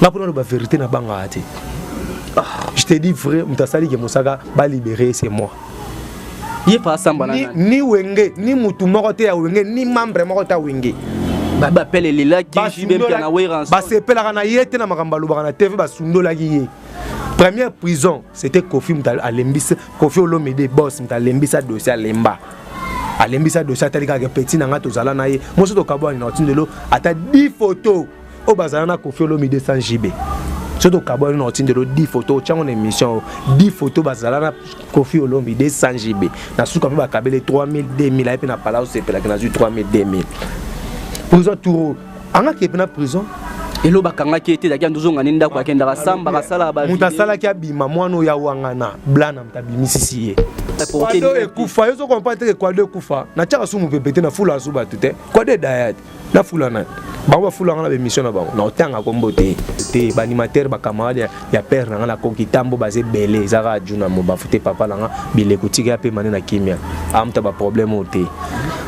Nga mpona loba vérité na bangaka te. Je te dis vrai, moto asali ke Mosaka balibere, c'est moi. Ye fa asamba na ni, nani? Ni Wenge, ni mutu moko te ya Wenge, ni membre moko te ya Wenge. Bapele elelaki JB Mpiana, Werrason. Basepelaka na ye te na makambo alobaka na TV. Basundolaki ye. Première prison, c'était Kofi. Moto alembisa, Kofi Olomide boss, moto alembisa dossier, alemba, alembisa dossier. Atali kaka petit na nga, tozala na ye moso, tokabwani na otindelo ata 10 photo oyo bazala na Kofi Olomide sans JB. So tokabwani na otindelo 10 photo, otyango na émission, 10 photo bazala na Kofi Olomide sans JB. Na suka mpe bakabele 3000, 2000. Aye mpe na pala, osepelaki, nazwi 3000, 2000. Prison tour angaki mpe na prison. Elo bakangaki ye te, ezalaki andozonga nde ndako, akendaka samba, kasala. Moto asalaki abima, mwana oyo awangana blana, moto abimisisi ye. Kwado ekufa, yo ozokomprendre te ke kwado ekufa. Natiaka su mopepe te, nafula asu bato te. Kwado edaya te, nafula nani? Bango bafulanga na bémission na bango, na otanga kombo te te. Baanimateur, bacamarade ya père na nga na koki tambo, baza ebele. Eza kaka juna mobafu te. Papa na nga bileko, tika ya pema nde na kimia, amuta baproblème oyo te.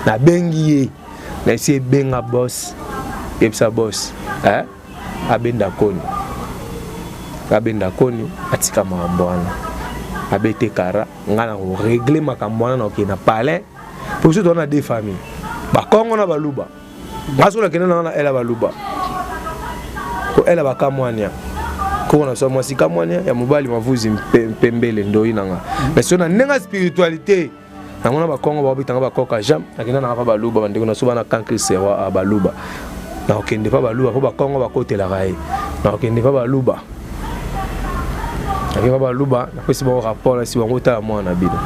Nabengi ye na esi ebenga boss, yebisa boss, eh? Abenda koni, abenda koni, atika makambo wana, abete kara. Nga na korégler makambo wana, na kokende na palais po biso toza na deux famille, Bakongo na Baluba. Nga soki nakende nanga na ela Baluba, ko ela bakamwania koko na biso mwasi kamwania ya mobali mavuzi mpembele ndoi na nga. Mais so na ndenge ya spiritualité, namona Bakongo baobetanga bakoka jam. Nakenda nanga mpa Baluba, bandeko na so bana kankri seroi a Baluba. Nakokende mpa Baluba mpo Bakongo bakotelaka ye. Nakokende mpa Baluba, nake mpa Baluba, napesi bango rapport, nasi bango: "Tala, mwana na bino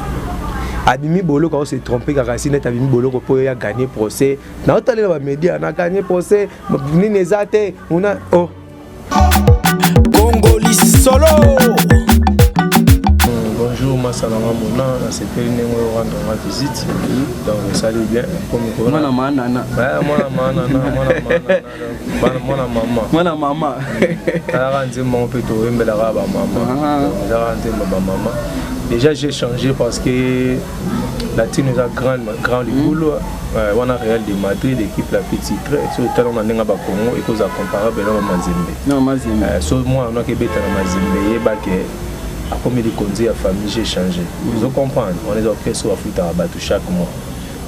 abimi boloko." Ao se trompe kaka si neti abimi boloko mpo oyo agagné procès. Naotalela bamédia, na gagné procès nini eza te una oh. Kongo Lisolo. Bonjour masalanga mona, nasepeli ndenge oyo rendre nga visite, donc esali bien. Mwana manana. Mwana manana, mwana manana, mwana mama. Mwana mama. Talaka nzembo yango mpe toyembelaka bamama, ezaka nzembo bamama. Déjà j'ai changé parce que Latino eza grand grand libulu wana, Real de Madrid, équipe la plus titrée. So otala na ndenge ya Bakongo, ekozala comparable na Bamazembe. Non, Mazembe. So mwana noki ebeta na Mazembe, yebake akomi likonzi ya famille. J'ai changé, ozo comprendre? Wana eza orchestre oyo bafutaka bato chaque mois.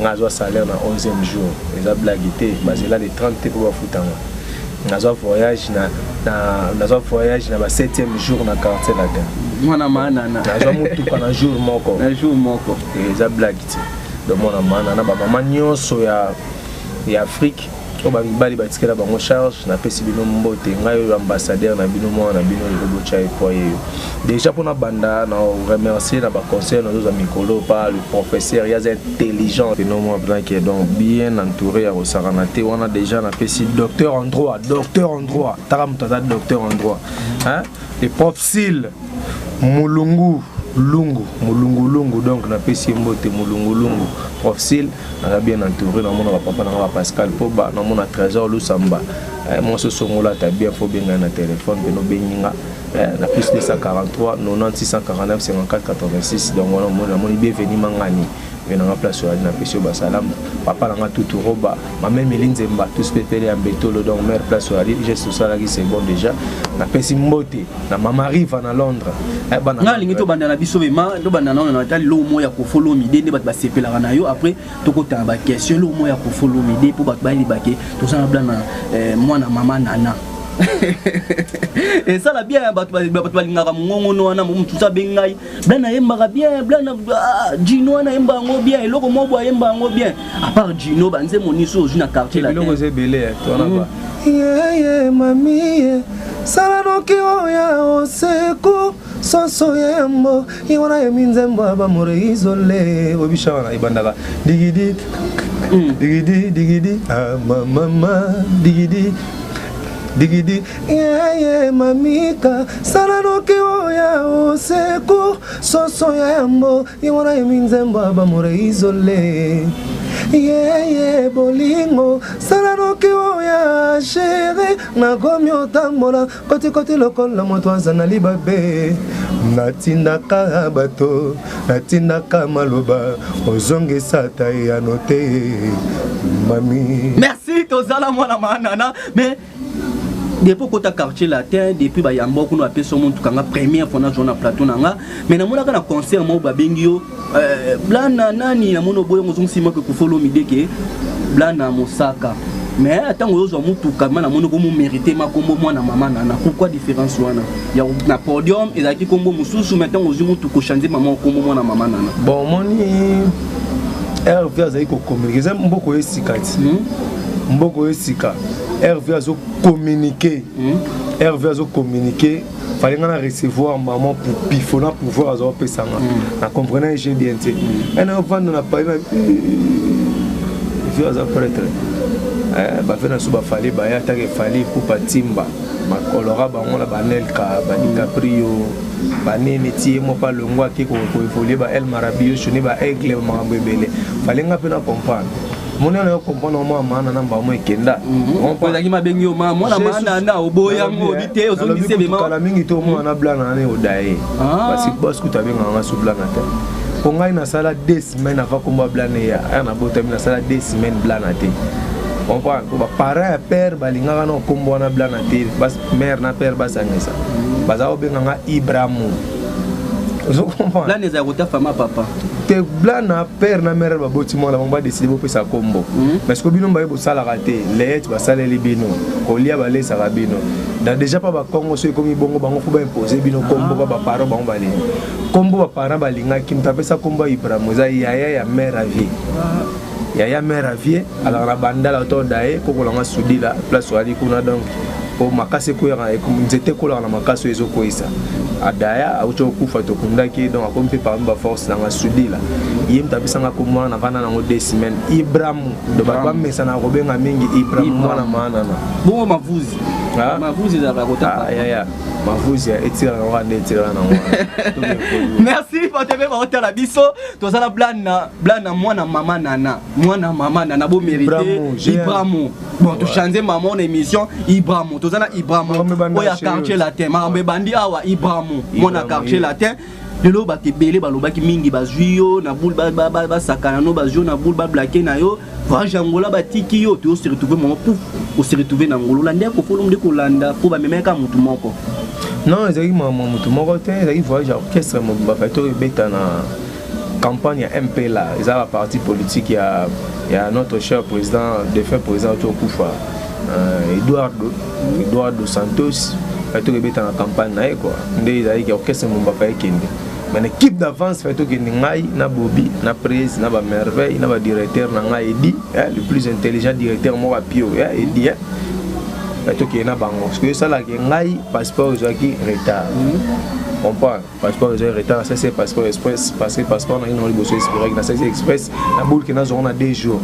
Nga azwa salaire na 11e jour, eza blague te. Bazela le 30 te mpo bafutanga. Nazwa voyage na nazwa voyage na ba 7e jour na Quartier Latin. Mwana manana. Nazwa motuka na jour moko. Na jour moko. Eza blague te. Donc mwana manana, bamama nyonso ya Afrique oyo bamibali batikela bango charge, napesi bino mbote. Ngai oyo ambassadeur na bino, mwana na bino, lelo botya epoi yeyo déjà mpona banda na remercier na baconseil nazozwa mikolo pa le professeur. Ye aza intelligent peno mwa blanke, donc bien entouré ya kosakana te. Wana déjà napesi docteur en droit, docteur en droit, taka moto aza docteur en droit, hein? Le prof Sil Mulungu Lungu, Mulungulungu, donc napesi ye mbote, Mulungulungu prof Sil. Naza bien entouré, namona bapapa nanga bapascal Poba, namona Trésor Lusamba. Mwasi osongola ata bien, fo bengai na telefone mpe nobengi nga na +243 90 649 54 86. Donc wana omoni, namoni bienvenu mangani mpe nanga place oyo ali, napesi yo basalamu. Papa nanga tutu roba, mamemeli nzemba tous pepele ya mbetolo, donc mare place oyo ali, geste osalaki, c'est bon. Déjà napesi mbote na mama Riva na Londres. Bana nga alingi tobanda na biso mema, tobanda nano na tali eloko moko ya Kofi Olomide nde bato basepelaka na yo. Après tokotanga baquestion. Eloko moko ya Kofi Olomide mpo bato bayebake toza na blana mwana mama nana, esala bien. Bato balingaka mongongono wana. Mosusu abengi ngai: "Blana ayembaka bien, blana Jino wana ayemba yango bien." Eloko moko boye, ayemba yango bien. À part Jino, banzembo nyonso ozwi na Quartier? Biloko eza ebele twana ba yeye mamie, sala noki oya oseku soso yembo ye wana yemi nzembo ya bamore isole obisha wana ebandaka digidi digidi digidi mama digidi digidi yeye mamika, sala noki oya oseku soso yembo ye wana yemi nzembo ya bamore isole yeye bolingo, sala noki oya chéri, nakomi otambola kotikoti lokola moto aza na libabe. Natindaka bato, natindaka maloba, ozongisa ta eyano te, mami. Merci, tozala mwana manana. Mais Depuis okota Quartier Latin, depuis bayamba kuna, bapesa motuka, nga première fois nazwa na plateau na nga, mais namonaka na concert moko babengi yo Blana nani, namoni oboyango, ozongisi moko Koffi Olomide ke Blana Mosaka. Mais ntango ozwa motuka ma, namoni komomérite makombo mwana mama Nana. Pourquoi différence wana ya na podium ezalaki kombo mosusu, mais ntango ozwi motuka ochange mama okombo mwana mama Nana? Bon, omoni, Herve azali kocommuniquer, eza mboka oyo esika ti mboka oyo esika Herve azocommuniquer. Herve azocommuniquer, fallait nga na recevoir maman pifo na pouvoir aza opesanga na comprenant je bien te. Ena ovanda na Paris na vieux aza prêtre, bafe na so bafali baya atake Fally Ipupa timba makolora bango na banelka badicaprio banini ti ye moko alongo ake koévoluer ba El Marabio shoni ba Aigle, makambo ebele. Fallait nga mpe na comprendre, moni wana yo comprendre mwa maana na mbamo ekenda. Ozalaki mabengi yo ma mwana maana na oboyango obi te, ozongisi ebema. Kala mingi te omwana Blana nani oda ye parce que boss kuta abengaka nga so Blana te, mpo ngai nasala 2 semaines avant kombo ya Blana eya aya. Nabotami, nasala 2 semaines Blana te, comprendre? Po baparent ya père balingaka na kombo wana Blana te, mère na père basangisa, baza kobenganga Ibramu, ozo comprendre? Blana ezala kota fama papa. Te, Blana, père na mère baboti mwana, bango badécider bopesa kombo. Mais siko bino baye bosalaka te leyete, basaleli bino kolia, balesaka bino da déjà mpa bakongo. So ekomi bongo, bango fo baimpose bino kombo pa baparent bango balingi kombo. Baparent balingaki moto apesa kombo ya Ibrahim, eza yaya ya mère avie, yaya mère avie alaka na Bandala to daye kokolanga sudila place oyali kuna. Donc po makasi ekweyaka, nzete ekolaka na makasi oyo ezokweyisa. Adaya auti kokufa, tokundaki, donc akomi mpe parmi baforce nanga. Sudila ye moto apesanga kombo wana, navanda nango 2 semaines, Ibramu. Donc bato bamesana kobenga mingi Ibramu mwana maanana. Bongo Mavuzi? Mavuzi ezalaka kota? Yaya Mavuzi etikala nango nde etikala nango. Merci bato mpe baotala biso. Tozala Blana, Blana mwana mama Nana, mwana mama Nana bomérite Ibramu. Bon, tochange mama na émission Ibramu. Toza na Ibramu oyo ya Quartier Latin. Makambo ebandi awa. Ibramu mwana Quartier Latin, lelo bato ebele balobaki mingi, bazwi yo na boule, basakana no, bazwi yo na boule, bablake na yo voyage Angola, batiki yo to se retrouver moko pouf, ose retrouver na Angola. Olandi ya Koffi Olomide kolanda mpo bamemaka motu moko? Non, ezalaki makambo motu moko te, ezalaki voyage ya orchestre mobimba. Fai to ebeta na campagne ya MPLA, eza ba parti politique ya notre cher président, défunt président to okufa, Eduardo Santos. Fai tokebeta na campagne na ye quoi. Nde ezalaki orchestre mobimba fai ekende, mais na équipe d'avance fai tokende ngai na Bobi na Prese na bamerveille na badirecteur na ngai Edi, le plus intelligent directeur moko apio Edi. Fai tokende na bango parce que esalaki ngai passeport ezwaki retard, comprendre? Passeport ezwaki retard, nasalisi passeport express parce que passeport na ngai nango liboso expiraki. Nasalisi express na bulke, nazwango na 2 jours.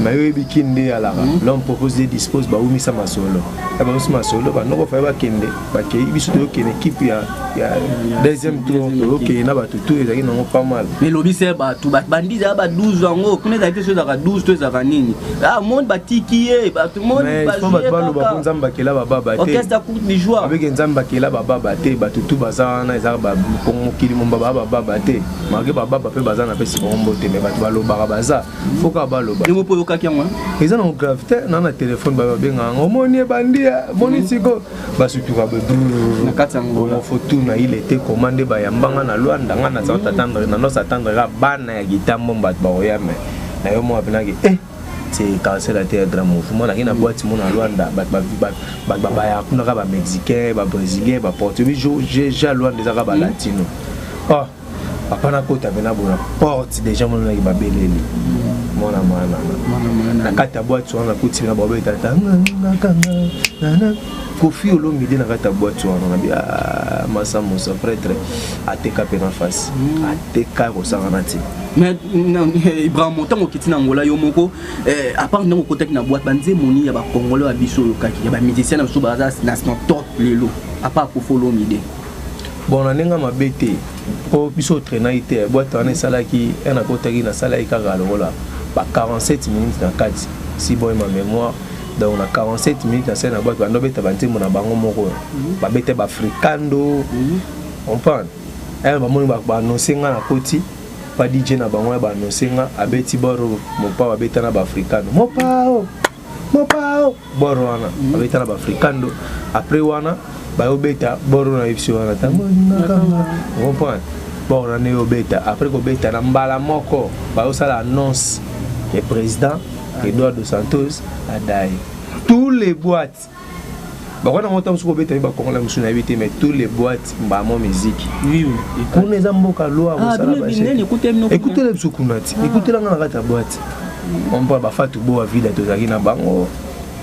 Mais oyebi ki nde alaka, l'homme propose, Dieu dispose. Baumisa masolo ya bamisi masolo, bandoko faye bakende, bakei. Biso toyokende équipe ya deuxième tour, toyokende na bato tout, ezalaki nango pas mal. Mais lobi se bato bandi ezala ba 12 yango kuna, ezalaki te so ezalaka 12 to ezalaka nini? Ah, monde batiki ye bato. Monde bato baloba po Nzambe akela bababa te. Orchestre courte de joie. Abeke Nzambe akela bababa te. Bato tu baza wana, ezalaka mokili momba baa bababa te, malgré bababa mpe baza na pesi bango mbote. Mais bato balobaka baza, faut kaka baloba. Yango mpo oyokaki yango? Eza nango grave te. Na telefone babengaka yango, omoni ebandi, omoni siko basutuka. Na kati ya Angola fo tuna il était comment nde bayambanga na Lwanda. Nga naza attendre, nanosa attendre ka bana ya kitambo, bato bakoya. Me na yo moko apenaki c'est cancel te ya grand mouvement. Naki na boîte mo na Lwanda, bato babayaka kuna kaka bamexicain, babrésilien, baportugais. Ja Lwanda ezaka balatino. Oh papa, nakota mpe nabona porte déjà, monanaki babeleli mwana mwana na kati ya boîte wana. Nakuti na babetata Koffi Olomide na kati ya boîte wana. Nabi masa mosa prêtre ateka mpe na face ateka kosangana te. Mais Ibrahim, ntango okiti na Angola yo moko, à part ndenge okotaki na boîte, banzemoni ya bacongolais ya biso oyokaki, ya bamusicien na biso baza na top lelo, à part Koffi Olomide? Bon, na ndenge mabe te, mpo biso otraînaki te. Boîte wana esalaki e nakotaki, nasalaki kaka lokola ba 47 minutes na kati, si bon ma mémoire. Donc na 47 minutes nasali na boîte, bando beta banzembo na bango moko, babeta baafrikando, comprendre? Bamoni baannonce nga na koti pa DJ na bango ya baannonce nga, abeti boro mopao, abeta na baafrikano mopao. Mopao boro wana babeta na baafrikando. Après wana bayobeta boro na yebisi wana ntango olingakanga, comprendre? Boro wana eyobeta. Après kobeta na mbala moko, bayosala annonce ke président Eduardo Santos adaye. Tous les boîtes bakwana ngo, ntango soki obetami bakongola mosusu nayebi te, mais tous les boîtes mbamo musique kuna eza mboka loi. Ekutela biso kuna ti ekutelanga na kati ya boîte ompa bafatu boa vida. Tozalaki na bango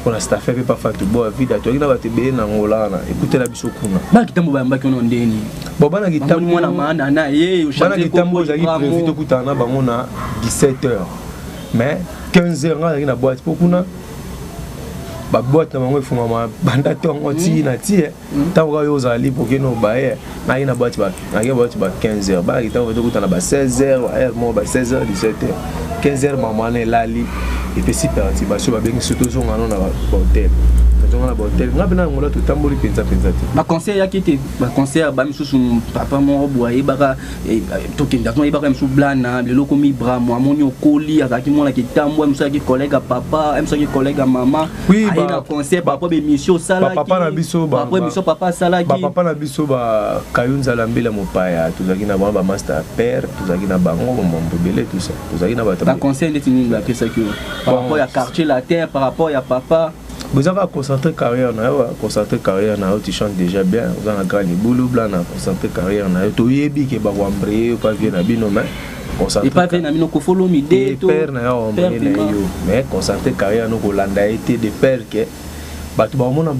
mpona stafe mpe pafatu boa vida. Tozalaki na bato ebele na Ngola wana, ekutela biso kuna. Bana kitambo bayambaki wana ndeni? Bon, bana kitambo mwana maana na ye. Bana kitambo ezalaki prévu tokutana na bango na 17 heures, mais 15 heures nga azalaki na boîte, mpo kuna baboîte na bango efungama banda ntongo ti na ti. Ntango kaka yo ozala libre, okende obaye. Nayaki na boîte, nayaki boîte ba 15 heures. Bana kitambo tokutana ba 16 heures, ba heure moko ba 16 heures, 17 heures, 15 heures. Mama wana elali, epesi perturbation, babengi so tozonga no na bahotel. Tozonga na bahotel, nga mpe na Angola totamboli mpenza mpenza te. Baconseil eyaki te? Baconseil bamisusu, papa moko boye ayebaka tokende, ayebaka mosusu blana lelo komi bramo, amoni okoli, azalaki mwana kitambo, mosusu ayaki collègue ya papa, mosusu ayaki collègue ya mama, aye na conseil par rapport bémission osalaki. Papa na biso. Par rapport émission papa asalaki. Bapapa na biso, bakayu nzala mbila mopaya, tozalaki na bango, bamaster père, tozalaki na bango mambo ebele, tout ça, tozalaki na bato. Baconseil ndeti nini bapesaki yo par rapport ya Quartier Latin, par rapport ya papa? Boza kaka concentré carrière na yo, concentré carrière na yo, tu chantes déjà bien, oza na grand libulu. Blana, concentré carrière na yo. Toyebi ke bakoembraye yo pa vie na bino, mais epa vie na bino Koffi Olomide. Père na yo embraye na yo, mais concentré carrière no, kolanda ye te, de peur ke bato bamona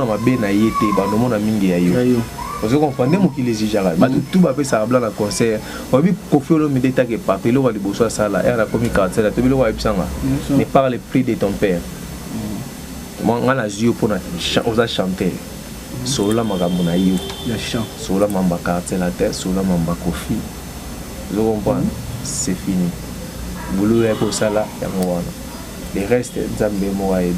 mabe na ye te, bandomona mingi ya yo. Ozo comprendre nde mokili ezijaka bato tu bapesaka bla na concert. Oyebi Koffi Olomide take papa, eloko ya liboso asala ere nakomi quartier la, toyebi eloko ayebisanga: "Ne parle plus de ton père. Nga nazwi yo mpona oza chanteur, solola makambo na yo, solola mambo ya Quartier Latin, solola mambo ya Koffi." Ozo comprendre? C'est fini, boulot ya kosala yango wana. Le reste, Nzambe moko ayebi.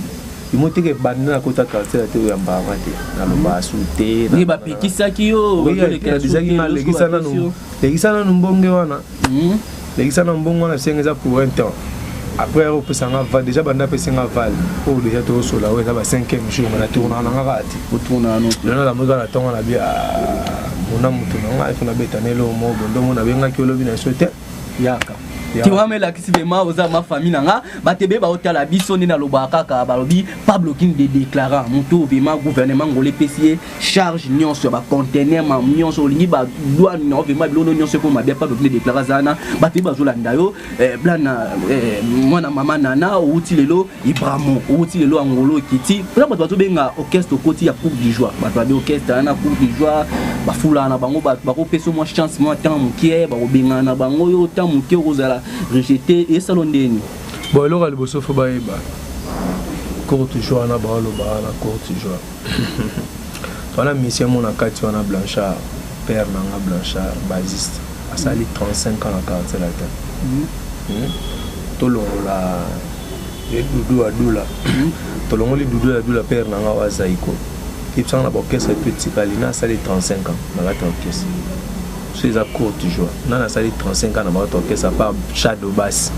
Yo teke ebanda na kota Quartier Latin, oyo yambaka te, naloba asu te. Bapekisaki yo? Lekisa nanu, lekisa nanu mbonge wana, lekisa nanu mbongo wana. Senga eza pour un temps, après opesanga val. Déjà banda apesinga val oyo, déjà tozosola oyo eza ba cinquième jour, na tournaka nanga kaka te. Lelo namoki kaka na ntongo na bi mona motu na ngai fo nabeta na eloko moko bondomo. Nabengaki, olobi na biso te. Yaka ti wana elakisi vraiment oza ma famille na nga. Bato ebele baotala biso nde nalobaka kaka, balobi Pablo King de déclarant moto vraiment gouvernement ngolo epesi ye charge nyonso ya bacontener ma nyonso olingi, badouane na vraiment biloko nyonso ekoma bien. Pablo King de déclarant aza wana, bato ebele bazolanda yo. Blana mwana mama nana, outi lelo Ibramo, outi lelo Angolo, ekiti mpona bato bazobenga orchestre okoti ya Coupe du Joie. Bato babi orchestre wana Coupe du Joie, bafulaka na bango, bato bakopesa mwa chance mwa temps mokie, bakobengana na bango yo temps mokie, okozala rejeté. Esalo ndeni? Bon, eloko ya liboso fo bayeba, courte joie wana baoloba wana, courte joie wana, mission mo na kati wana. Blanchard, père na nga Blanchard, basiste, asali 35 ans na Quartier Latin. Tolongola ye Dudu Adula, tolongoli Dudu Adula, père na nga oyo azaiko yebisanga na baorchestre to etikali na asali 35 ans na kati ya orchestre. So eza courte joie, nani asali 35 ans na bakati orchestre à part Shadow Bass,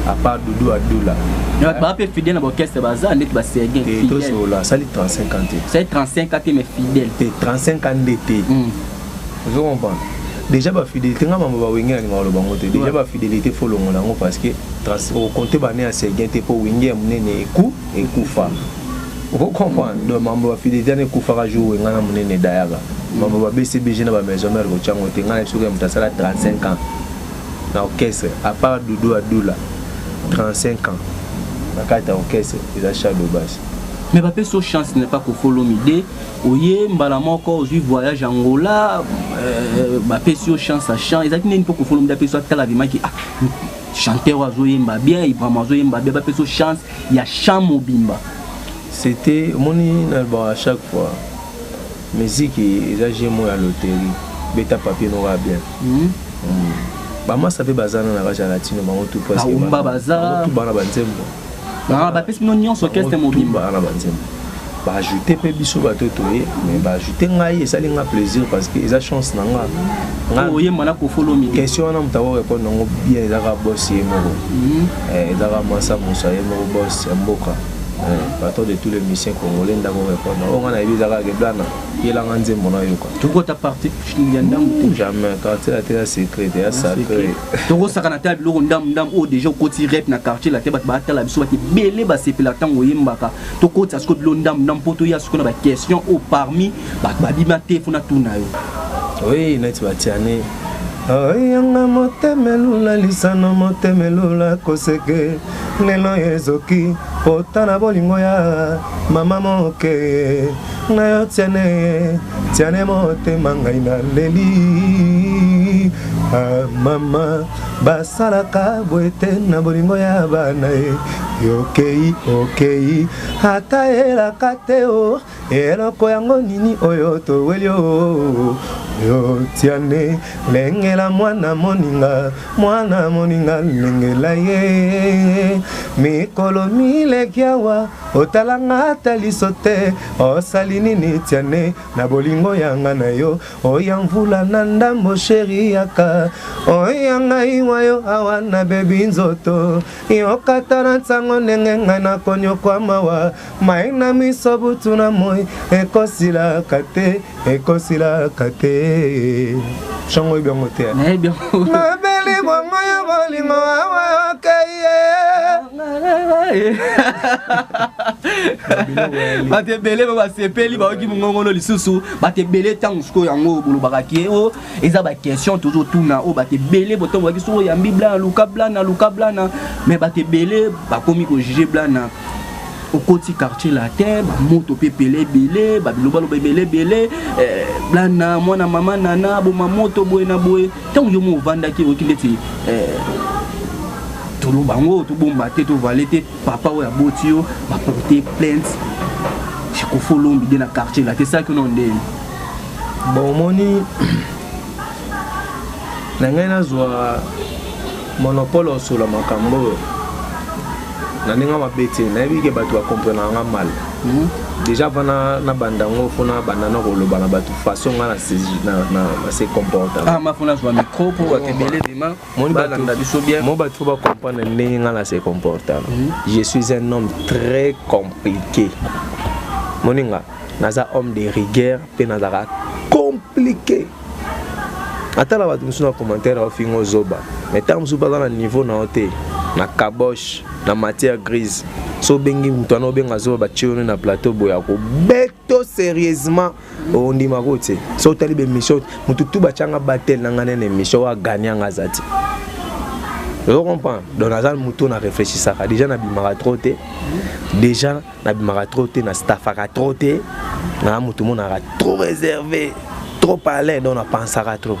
à part Dudu Adula? Bato baa mpe fidèle na baorchestre, baza ndeti basergin. Te, tosolola, asali 35 ans te. Asali 35 ans te, mais fidèle. Te, 35 ans nde te. Ozo comprendre déjà bafidélité nga mambo bawenge nalinga koloba yango te. Déjà bafidélité fo longola yango, parce que okonte bane ya Seguin te, mpo wenge ya monene ekufa. Okocomprendre? Donc mambo bafidélité wana ekufaka jour wenga na monene edayaka. Mambo ba BCBG na bamaison mare kotyango te. Ngai na biso ya moto asala 35 ans na orchestre à part Dudu Adula, 35 ans na kati ya orchestre eza Shadow Bass. Mais bapesi yo chance n'est pas Koffi Olomide, oye mbala moko ozwi voyage Angola, bapesi yo chance ya chant. Ezalaki nini mpo Koffi Olomide apesi yo, atala vimaki: "Ah, chanteur oyo azoyemba bien, Ibrahim azoyemba bien"? Bapesi yo chance ya chant mobimba. C'était, omoni, nalobaka à chaque fois, musique eza jeu moko ya loterie, beta papier noka bien. Bamasa mpe baza na kati ya latino, bango tout presque. Baumba baza. Bango tout bana banzembo. Bapesi bino nyonso orchestre mobimba. Bana banzembo. Baajoute mpe biso bato toye, mais baajoute ngai, esali nga plaisir parce que eza chance na nga. Oyemba na Koffi Olomide. Question wana, moto akorépondre yango bien ezaka boss ye moko, ezaka Masa Mosa ye moko, boss ya mboka, patron de tous les musiciens congolais. Ndako répondre oyo nga nayebi ezaka ke blana yelanga nzembo nayoka. Tokota parti ya ndambu te. Jamais, quartier la te ya secret, ya sacré. Tokosaka ta biloko ndambu ndambu oyo déjà okoti rep na quartier la te. Bato batala biso, bato ebele basepela ntango oyembaka. Tokotisa sikoyo bilo ndambu ndambu mpo toya sikoyo na baquestion oyo parmi bato babima te fona tuna yo. Oui, neti batiane oyanga motema elula lisano, motema elula koseke, lelo ezoki pota na bolingo ya mama moke na yo. Tiane, tiane motema ngai naleli. Ah, mama basalaka boye te na bolingo ya bana ye. Yokei okei ata elaka te o eloko yango nini oyo toweli o yo. Tiane lengela mwana moninga, mwana moninga lengela ye. Mikolo mileki awa otalanga ata liso te, osali nini tiane na bolingo yanga na yo? Oya mvula na ndambo, chéri, yaka oya ngai wayo awa na bebi nzoto. Yokata na ntango ndenge ngai nakonyokwa mawa mai na miso butu na moi, ekosilaka te, ekosilaka te. Chango oyebi yango te? Nayebi yango. Mabeli bongo ya bolingo awa okeye. Bato ebele ba basepeli, bayoki mongongono lisusu. Bato ebele ntango sikoyo yango bolobaka ke o eza baquestion tozotuna oyo bato ebele botongo baki soki oyambi blana, luka blana, luka blana. Mais bato ebele bakomi kojuger blana okoti quartier latin, bamoto mpe pele ebele, babilobaloba ebele ebele, blana mwana mama nana boma moto boye na boye. Ntango yo mo ovandaki, oyoki ndeti toloba yango, tobomba te, tovale te, papa oyo aboti yo baporte plainte chez Koffi Olomide na quartier la te, esalaki ono ndeni? Bon, omoni na ngai nazwa monopole osola makambo oyo na ndenge mabe te. Nayebi ke bato bakomprenaka nga mal. Déjà vana na banda yango, fona banda na koloba na bato façon nga na se comporte. Ah, ma fona zwa micro mpo bato ebele vraiment balanda biso bien. Mo bato faut bacomprendre ndenge nga na se comporte. Je suis un homme très compliqué, moninga. Naza homme de rigueur mpe nazalaka compliqué. Atala bato mosusu na commentaire aofinga ozoba, mais ntango mosusu baza na niveau na yo te, na caboche, na matière grise. So obengi moto wana, obenga zoba, batie yo na plateau boye, akobeto sérieusement, ondimako te. So otali bémission, motu tu batianga batel na ngai nene émission oyo agani yanga aza te. Ozo comprendre? Donc naza motu na réfléchissaka déjà, nabimaka trop te, déjà nabimaka trop te, na staffaka trop te. Na motu monaka trop réservé, trop palais. Donc napensaka trop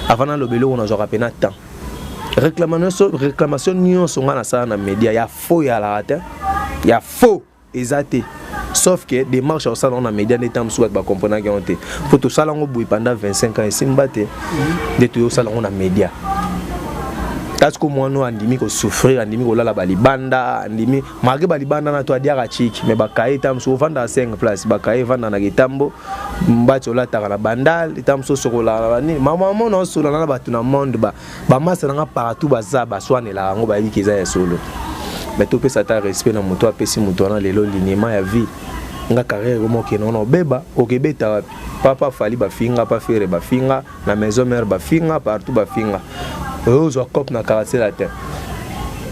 avant naloba eloko, nazwaka mpena temps. Réclamation nyonso ngai nasala na média ya faux eyalaka te, ya faux eza te, sauf que démarche ya kosala yango na média nde ntango mosusu bato bakomprenaki yango te. Mpo tosala yango boye pendant 25 ans, esimba te, nde toyosala yango na média. Kasi ko mwana oyo andimi kosouffrir, andimi kolala balibanda, andimi malgré balibanda na to adiaka chiki, mais bakaye ta mosusu ovandaka 5 place, bakaye evanda na kitambo, mbati olataka na bandal, ta mosusu osokolaka na banini. Mama mona osolana na bato na monde, bamasa nanga partout baza baswanelaka yango, bayebi ke eza ya solo. Mais topesa ata respect na moto apesi moto wana lelo linema ya vie. Nga carrière ekoma okende wana obeba, okebeta wapi? Papa Fally bafinga, pa Ferre bafinga, na maison mère bafinga, partout bafinga. Oyo ozwa cope na quartier latin,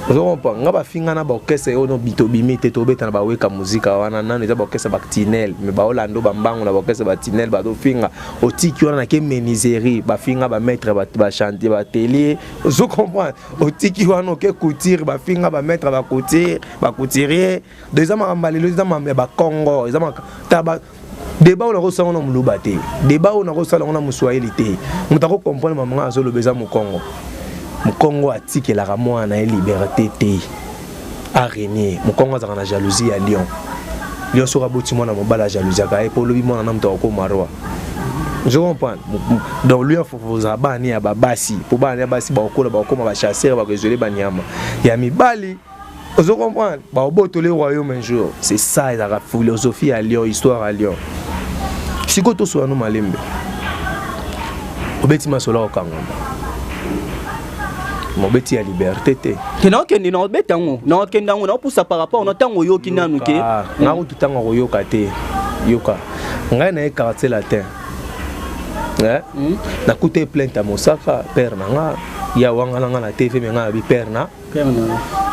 ozo comprendre nga? Bafinga na baorchestre oyo tobimi te, tobeta na baweka muzika wana nano eza baorchestre batinel, mais baolanda bambango na baorchestre batinel bazofinga. Otiki wana nake menuiserie, bafinga bamaître bachantier, baatelier. Ozo comprendre? Otiki wana oke couture, bafinga bamaître bacouture, bacouturier. Donc eza makambo ya lelo, eza makambo ya bakongo, eza débat oyo nakosala ngo na moluba te, débat oyo nakosala ngo na moswahili te. Moto akocomprendre mama nga azoloba eza mokongo. Mokongo atikelaka mwana na ye liberté te arenier. Mokongo azalaka na jalousie ya lion. Lion soki aboti mwana mobali, ajalousiaka ye mpo olobi mwana na moto akokoma roi. Je comprends? Donc lui afokozala bana ya babasi, mpo bana ya basi bakokola, bakokoma bachasseur, bakoezole banyama ya mibali. Ozo comprendre? Baobotole royaume un jour. C'est ça ezalaka philosophie ya lion, histoire ya lion. Sikoyo tosola no malembe, obeti masolo akokangama, mobeti ya liberté te. Ke naokende, naobeta yango, naokende yango, naopusa par rapport na ntango oyoki nanu ke. Nga kutu ntango akoyoka te. Yoka, ngai na ye Quartier Latin, eh? Nakuta ye plainte ya Mosaka, père na nga ya wanga na nga na TV, me nga nabi père na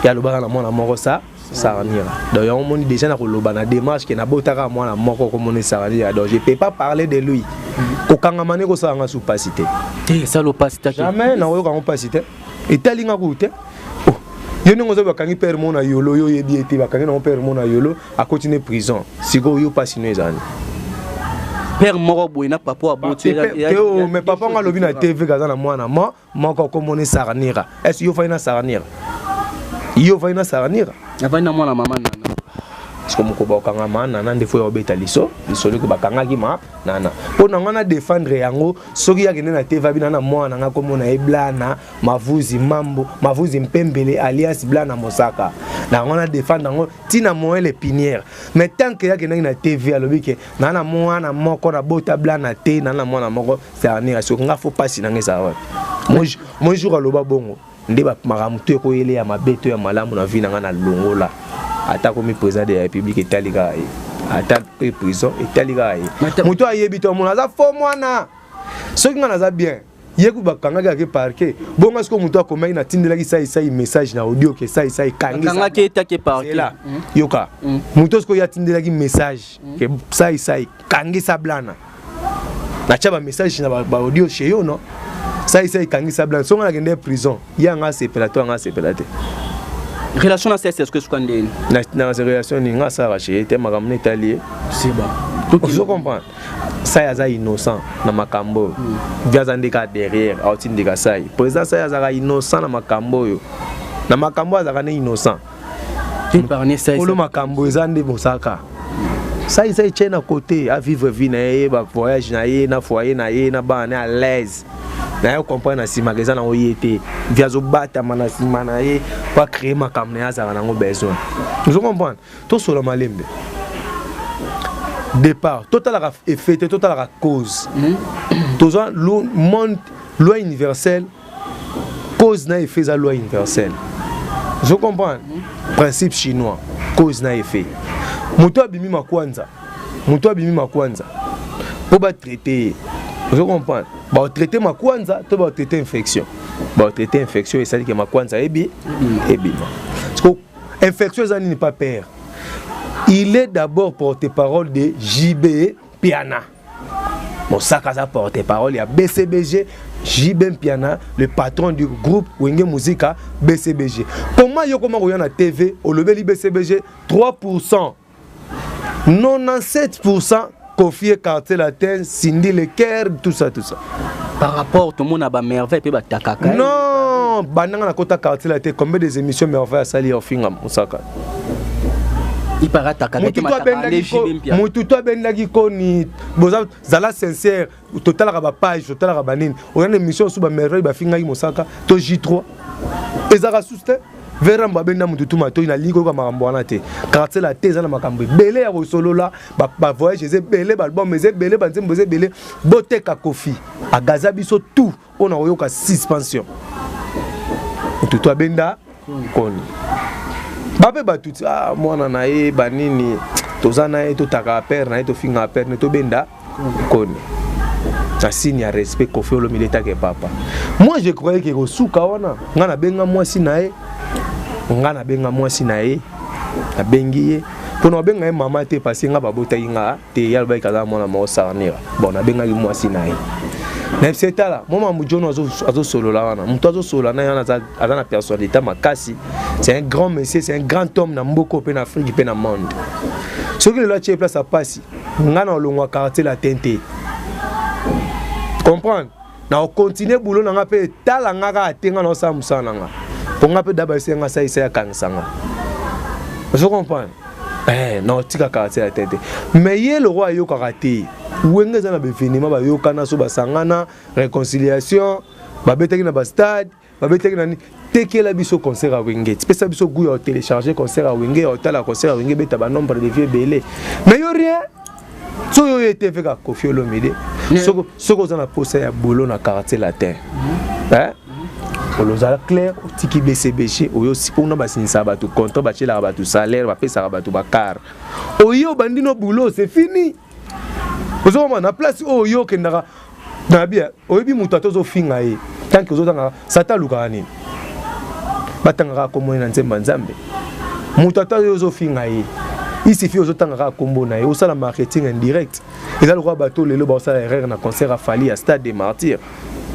ye alobaka na mwana moko sa Saranira. Donc yango moni déjà na koloba na démarche ke nabotaka mwana moko komona Saranira, donc je peux pas parler de lui. Kokangama ne kosala nga su pasi te. Te, esala opasi te. Jamais nakoyoka yango pasi te, etali nga kutu te. Oh, yo ndenge oza, bakangi père mo na yolo, yo oyebi ye te, bakangi nango père mo na yolo, akoti ne prison. Sikoyo yo pasi no ezali? Père moko boye na papa aboti. Te o, mais papa ngo alobi na TV kaza na mwana mo moko komona Saranira. Est yo fai na Saranira? Yo fai na Saranira? Avandi na mwana mama Nana. Parce que moko bakanga ma Nana nde fo ya obeta liso lisolo ke bakangaki ma Nana mpo na nga na défendre yango. Soki akende na TV abina na mwana na nga komona ye Blana Mavuzi Mambo Mavuzi Mpembele alias Blana Mosaka, na yango na défendre yango ntina moelle épinière. Mais tant que yakendaki na TV alobi ke naa na mwana moko na bota Blana te, naa na mwana moko Saranira, soki nga fo pasi na nga ezala wapi? Moi jour aloba bongo nde makambo to ekoyele ya mabe to ya malamu na vie na nga na longola. Ata komi président de la République, etali kaka ye. Ata mpe prison, etali kaka ye. Moto ayebi to amona aza fo mwana. Soki nga naza bien, ye ku bakangaki ake parquet bonga. Sikoyo moto akomaki, natindelaki Saisai message na audio ke Saisai kangaki etake parquet. Yoka, moto sikoyo atindelaki message ke Saisai kangisa Blana. Natya bamessage na baaudio chez yo, no Saisai kangisa Blana. Songo nakende prison, ye anga asepela to anga asepela te? Relation na css suka ndeni? Na relation nini? Nga asalaka chez ye te, makambo na etali ye. C'est bon. Ozo comprendre, Sai aza innocent na makambo oyo. Vi aza nde kaka derrière, aotindika Sai. Président Sai azalaka innocent na makambo oyo, na makambo oyo azalaka nde innocent. Kolo makambo eza nde Mosaka. Sai Sai tie na côté, avivre vie na ye, bavoyage na ye, na foyer na ye, na bana na à l'aise na ye. Comprendre, na nsima eza nango ye te. Vi azobatama na nsima na ye po acréer makambo na ye azalaka nango besoin. Ozo comprendre? Tosola malembe. Départ, totalaka effet te, totalaka cause. Toza monde, loi universelle, cause na effet eza loi universelle. Je comprends principe chinois, cause na effet. Moto abimi makwanza, moto abimi makwanza mpo batraite ye. Ozo comprendre? Baotraite makwanza to baotraite infection? Baotraite infection esaliki makwanza ebi ebima. Infection eza nini? Pas père, il est d'abord porte-parole de JB Piana. Mosaka aza porte-parole ya BCBG, JB Mpiana, le patron du groupe Wenge Musica BCBG. Comment yo koma koya na TV olobeli BCBG 3%, 97% Koffi, Quartier Latin, Cindy Le Cœur, tout ça, tout ça? Par rapport tomona bamerveille mpe batakaka. Non, bandanga na kota Quartier Latin, combien des émissions Merveille asali ya ofinga Mosaka? Mutu to abendaki koni. Boza zala sincère, totalaka bapage, totalaka banini, oya na émission osu bamerveille bafingaki Mosaka to J3 ezalaka susu te. Verambo abenda mutu tu matoi. Nalingi koyoka makambo wana te. Quartier la te eza na makambo ebele ya kosolola. Bavoyage eza ebele, baalbum eza ebele, banzembo eza ebele. Boteka Kofi agaza biso tout mpo na koyoka suspension. Mutu to abenda koni bape batuti, ah, mwana na ye banini toza na ye, totaka père na ye, tofingaka père ne, tobenda koni na signe ya respect. Kofi Olomide etake papa, moi je croyais ke kosuka wana. Nga nabenga mwasi na ye, nga nabenga mwasi na ye, nabengi ye mpona babenga ye mama te, parce nga babotaki nga te. Ye alobaki aza mwana moko Sarnira. Bon, nabengaki mwasi na ye, nayebisa etala mwa mambo John azosolola wana. Moto azosolola na ye wana aza na personnalité makasi, c'est un grand monsieur, c'est un grand homme na mboka mpe na Afrique mpe na monde. Soki lelo atie place apasi, nga na olongwa Quartier Latin te. Comprendre, na okontinue boulot na nga mpe etala nga kaka te. Nga na osala mosala na nga mpo nga mpe daba esi nga salisa akangisa nga. Ozo comprendre? Eh, na otika Quartier Latin te. Mais ye loko ayokaka te. Wenge eza na baévénement, bayokana so basangana, réconciliation, babetaki na bastade, babetaki na nini. Tekela biso concert ya Wenge, pesa biso goût ya télécharger concert ya Wenge, ya otala concert ya Wenge, beta ba nombre de vues ebele, mais yo rien. Soki oyo etv kaka Koffi Olomide, soki oza na posa ya boulot na Quartier Latin, olozala clair, otiki BCBG, oyo mpona basinisaka bato contrat, batielaka bato salaire, bapesaka bato bacar, oye obandi no boulot, c'est fini. Ozokoma na place oyo yo okendaka na bia, oyebi moto ata ozofinga ye, tant que ozotanga satan, alukaka nini? Batangaka kombo ye na nzembo ya Nzambe. Moto ata oyo ozofinga ye, isifi ozotanga kaka kombo na ye, osala marketing indirect. Eza lokola bato lelo baosala erreur na concert ya Fally ya Stade des Martyrs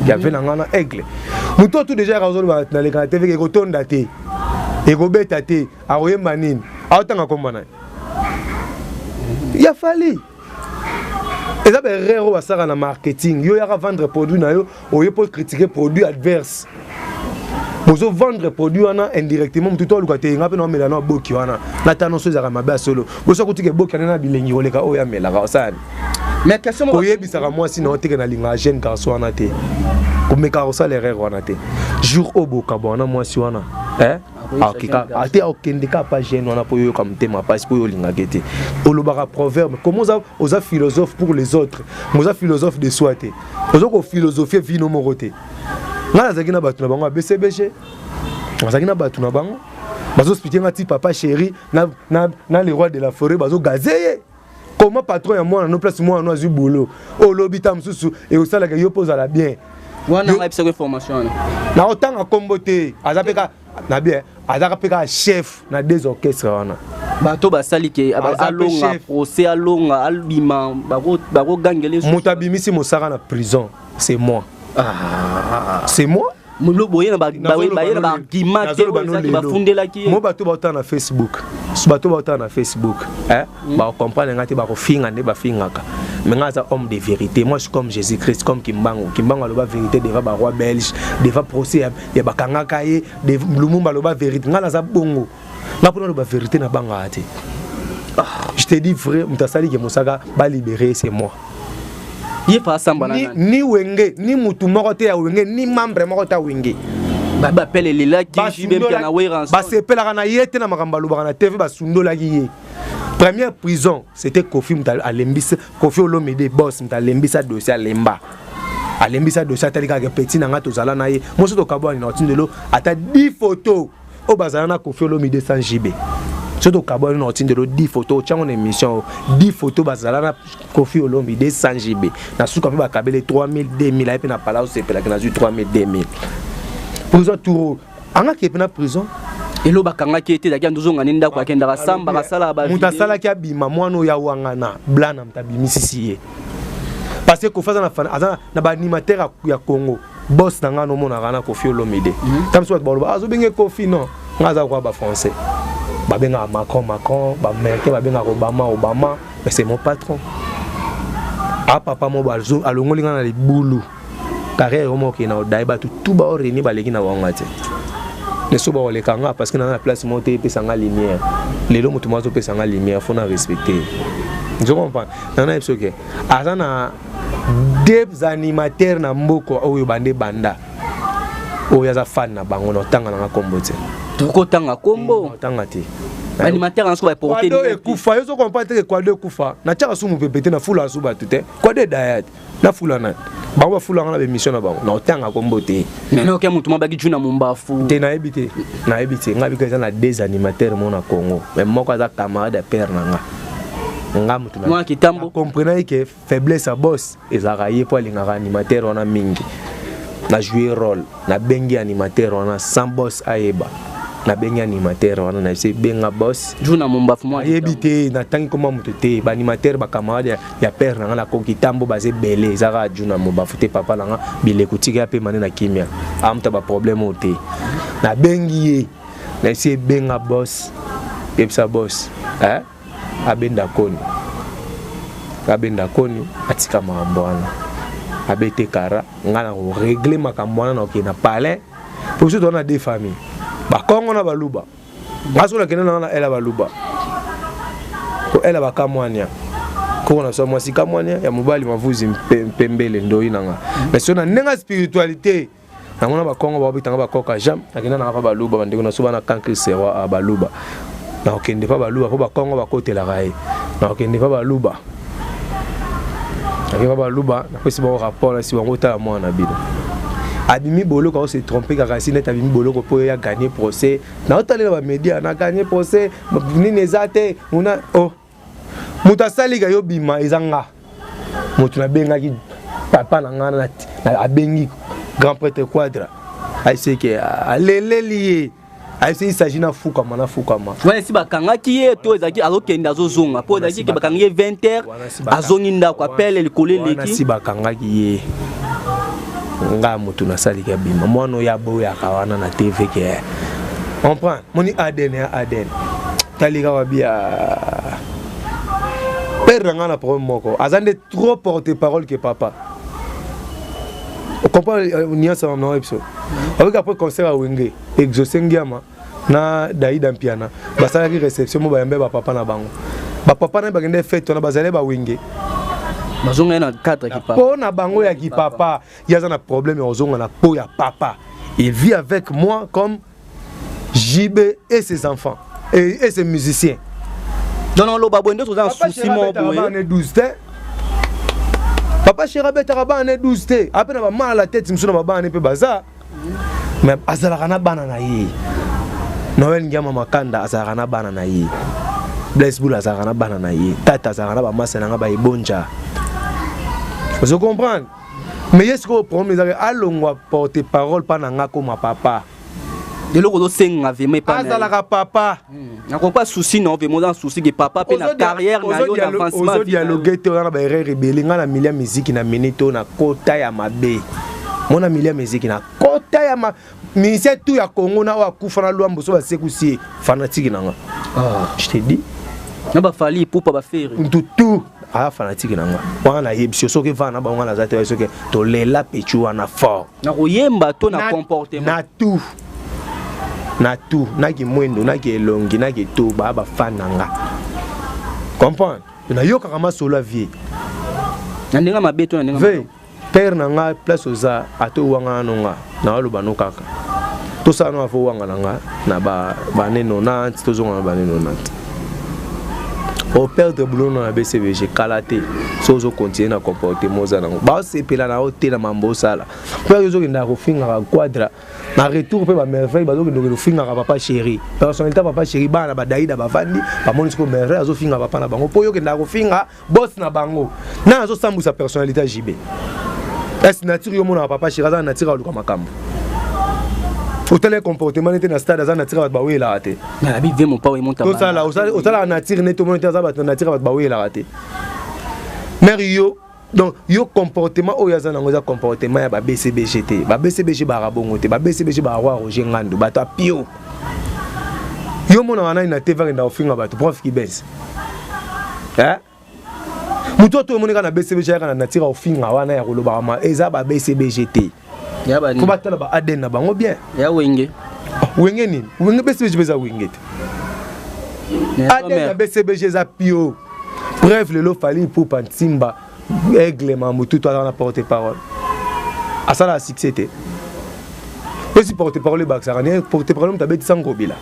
ya ve na nga na Aigle. Moto oyo tout déjà yaka ozoloba naleka na TV, ekotonda te, ekobeta te, akoyemba nini? Aotanga kombo na ye ya Fally. Eza baerreur oyo basalaka na marketing. Yo yaka vendre produit na yo, oye mpo critiquer produit adverse, bozo vendre produit wana indirectement. Motu to aluka te, nga mpe naomela na boki wana nata nyonso ezalaka mabe ya solo. Boso kutuka eboki wana na bilengi koleka oyo amelaka osani. Mais question moko. Koyebisaka mwasi na yo teke nalingaka jeune garçon wana te, komekaka kosala erreur wana te. Jour oyo bokaba wana, mwasi wana, eh? Ate akokende kaka pa jeune wana mpo oyoka motema mpasi, mpo oyo olingaka te. Olobaka proverbe comment? Oza philosophe pour les autres, mais oza philosophe de soi te. Oza kophilosophier vino moko te. Ngai nazalaki na bato na bango ya BCBG, nazalaki na bato na bango, bazoexpliquer nga ti papa chéri na le roi de la forêt bazogaze ye. Comment patron ya mwana no, place mwana no azwi boulot, olobi ta mosusu ekosalaka yo mpo ozala bien. Wana ngai information wana. Naotanga nkombo te. Aza mpe na bien, azaka mpe kaka chef na deux orchestre wana. Bato basali ke alonga procès, alonga, abima, bakogangele. Moto abimisi mosaka na prison, c'est moi. Ah. C'est moi. Boye na baargument te bafundelaki. Mo bato baotala na Facebook, bato baotala na Facebook, bakocomprendre nga te, bakofinga nde bafingaka. Mais nga aza homme de vérité. Moi, je suis comme Jésus Christ, comme Kimbangu. Kimbangu aloba vérité devant baroi belge, devant procès ya bakangaka ye, Lumumba aloba vérité. Nga naza bongo, nga mpona aloba vérité nabangaka te. Je te dis vrai, moto asaliki mosaka balibéré, c'est moi. Ye fa asamba na ni Wenge, ni mutu moko te ya Wenge, ni membre moko te ya Wenge. Bapele elelaki. Basepelaka na ye te na makambo alobaka na TV. Basundolaki ye. Première prison, c'était Koffi. Moto alembisa, Koffi Olomide boss, moto alembisa dossier, alemba, alembisa dossier. Atali kaka petit na nga, tozala na ye moso, tokabwani na otindelo ata 10 photo oyo bazala na Koffi Olomide sans JB. So tokabwani na otindelo 10 photo, otyango na émission, 10 photo bazala na Koffi Olomide sans JB. Na suka mpe bakabele 3000, 2000. Aye mpe na pala, osepelaki nazwi 3000, 2000. Prison tour angaki mpe na prison. Elo bakangaki ete ezalaki andozonga nde ndako, akendaka samba, basalaka. Moto asalaki abima, mwana oyo awangana blana, moto abimisisi ye, parce que Koffi aza na baanimateur ya Congo. Boss na ngai nomonaka na Koffi Olomide. Ta mosusu bato baloba azobenge Koffi. Non, ngai aza koka. Bafrançais babengaka Macron Macron, baaméricain babengaka Obama Obama, mais c'est mon patron. A papa mo alongoli ngai na libulu. Carrière yo moko okende na odaye, bato tu baoreni baleki na bango te, leso bakoleka nga, parce que naza na place moko te epesa nga lumière. Lelo moto moko azopesa nga lumière, faut na respecter. Ozo comprendre? Nana yebi soki aza na deux animateurs na mboka oyo bande banda oyo aza fan na bango. Na otanga nanga kombo te. Tokotanga kombo. Otanga te. Animateur yanso baporte. Kwado ekufa. Yo ozo comprendre te ke kwado ekufa. Natiaka su mopepe te, nafula su bato te. Kwado edaya te, nafula nani? Bango bafulanga na bémission na bango. Na otanga kombo te. Maintenant oke motu mabaki juna mombafu. Te, nayebi te, nayebi te. Ngai bika eza na deux animateurs mo na Congo, mais moko aza camarade ya père na nga. Nga motu mwana kitambo. Comprenaki ke faiblesse ya boss ezalaka ye, mpo alingaka animateur wana mingi. Na jouer rôle, nabengi animateur wana sans boss ayeba. Nabengi animateur wana, nayebisi benga boss. Juna mombafu mwana. Nayebi te, natangi koma moto te. Baanimateur bacamarade ya père na nga na Kokitambo baza ebele. Eza kaka Juna Mobafu te. Papa na nga bileko tika ya pema nde na kimia, amuta baproblème oyo te. Nabengi ye, nayebisi ebenga boss, yebisa boss, eh? Abenda koni, abenda koni, atika makambo wana, abete kara. Ngai na korégler makambo wana, na kokende na palais, po biso toza na deux famille, Bakongo na Baluba. Ngai soki nakende nanga na ela Baluba, ko ela bakamwania koko na biso mwasi kamwania ya mobali mavuzi mpembele ndoi na nga. Mais so na ndenge ya spiritualité. Namona bakongo baobetanga bakoka jam, nakenda nanga pa baluba, bandeko na so bana kankri serwa a baluba. Nakokende pa baluba mpo bakongo bakotelaka ye. Nakokende pa baluba. Nakende pa baluba, napesi bango rapport, nasi bango tala mwana na bino. Abimi boloko ao se tromper kaka si neti abimi boloko mpo ye a gagné procès. Naotalela ba media, na gagné procès, nini eza te, muna oh. Moto asalika yo bima eza nga. Moto nabengaki papa na nga abengi grand prêtre Quadra. Ayeseke aleleli ye. Ayese il s'agit na fukama na fukama. Wana esi bakangaki ye to ezalaki azokende azozonga mpo ezalaki ke bakangi ye 20 heures azongi ndako apele likolo eleki. Wana si bakangaki ye. Nga moto nasaliki abima mwana oyo aboyaka wana na TV ke comprend moni ADN ya ADN talika wabia père na nga na problème moko aza nde trop porte parole que papa. Comprend nuance na na biso avec après concert à Wenge Exaucé Ngiama na Daïda Mpiana basalaki réception mo bayambe ba papa na bango ba papa na bakende fête na bazale ba Wenge bazonga na cadre ki papa po na bango ya ki papa yaza na problème ya ozonga na po ya papa. Il vit avec moi comme JB et ses enfants et ses musiciens. Non non loba boye nde toza na souci moko boye. Papa 12 te. Papa Chéri abetaka bana 12 te. Ape na ba mal à la tête mosusu na ba bana mpe baza. Mais azalaka na bana na ye. Noël Ngiama Makanda azalaka na bana na ye. Blaise Boula azalaka na bana na ye. Tata azalaka na ba masa na nga ba ebonja. Vous comprenez? Mais est-ce que problème ezalaka alongwa porte-parole pa na nga koma papa? Eloko ozosenga vraiment epai na ye. Azalaka papa. Nakopa souci na yo vraiment, oza na souci ke papa mpe na carrière na yo, na avancement ozo vie na yo. Dialogue te, oza na ba erreur ebele. Nga na milia musique na minute oyo na kota ya mabe. Mona milia musique na kota ya ma musicien tout ya Congo na oyo akufa na Luambo so basekusi ye fanatique na nga. Je te dis. Na ba Fally Ipupa ba Ferre. Tout tout aya fanatique na nga. Wana nayebi soki vana na bango naza te soki tolela pechu wana fort. Na koyemba to na comportement. Na tout. Na tout, na ki mwendo, na ki elongi, na ki tout, ba ba fan na nga. Comprendre? Na yokaka masolo ya vie. Na ndenge mabe to na ndenge mabe. Père na nga place oza ato wanga na nga na oloba no kaka. Tosala no afo wanga na nga na ba ba ne 90 tozonga na ba ne 90. O perdre boulot na BCBG kala te. So ozo continuer na comportement oza nango. Ba sepela na o te na mambo sala. Père ozo kenda kofinga ka quadra. Na retour pe ba merveille bazo kenda kofinga ka papa chéri. Personnalité papa chéri bana ba Daïda bavandi, ba moni siko merveille azo finga papa na bango. Po yo kenda kofinga boss na bango. Na azo sambusa personnalité JB. Est nature yo mona papa chéri aza nature aluka makambo. Otala comportement nete na stade aza nature bato bawelaka te. Na bi vie mon papa emonta. Tosala osala nature nete omona te aza bato nature bato bawelaka te. Mère yo donc yo comportement oyo aza nango eza comportement ya ba BCBG te. Ba BCBG ba rabongo te. Ba BCBG ba roi Roger Ngando bato ya pio. Yo mona wana na TV akenda kofinga bato prof Kibens. Hein? Moto to emoneka na BCBG yaka na nature ofinga wana ya kolobaka ma eza ba BCBG te. Ya ba Faut batala ba ADN na bango bien. Ya wenge. Oh, wenge nini? Wenge BCBG eza wenge te. ADN ya BCBG eza pio. Bref lelo Fally Ipupa Nsimba aigle mamutu to azala na porte parole. Asala succès te. Esi porte parole bakisaka ne porte parole mutu abetisa ngobila.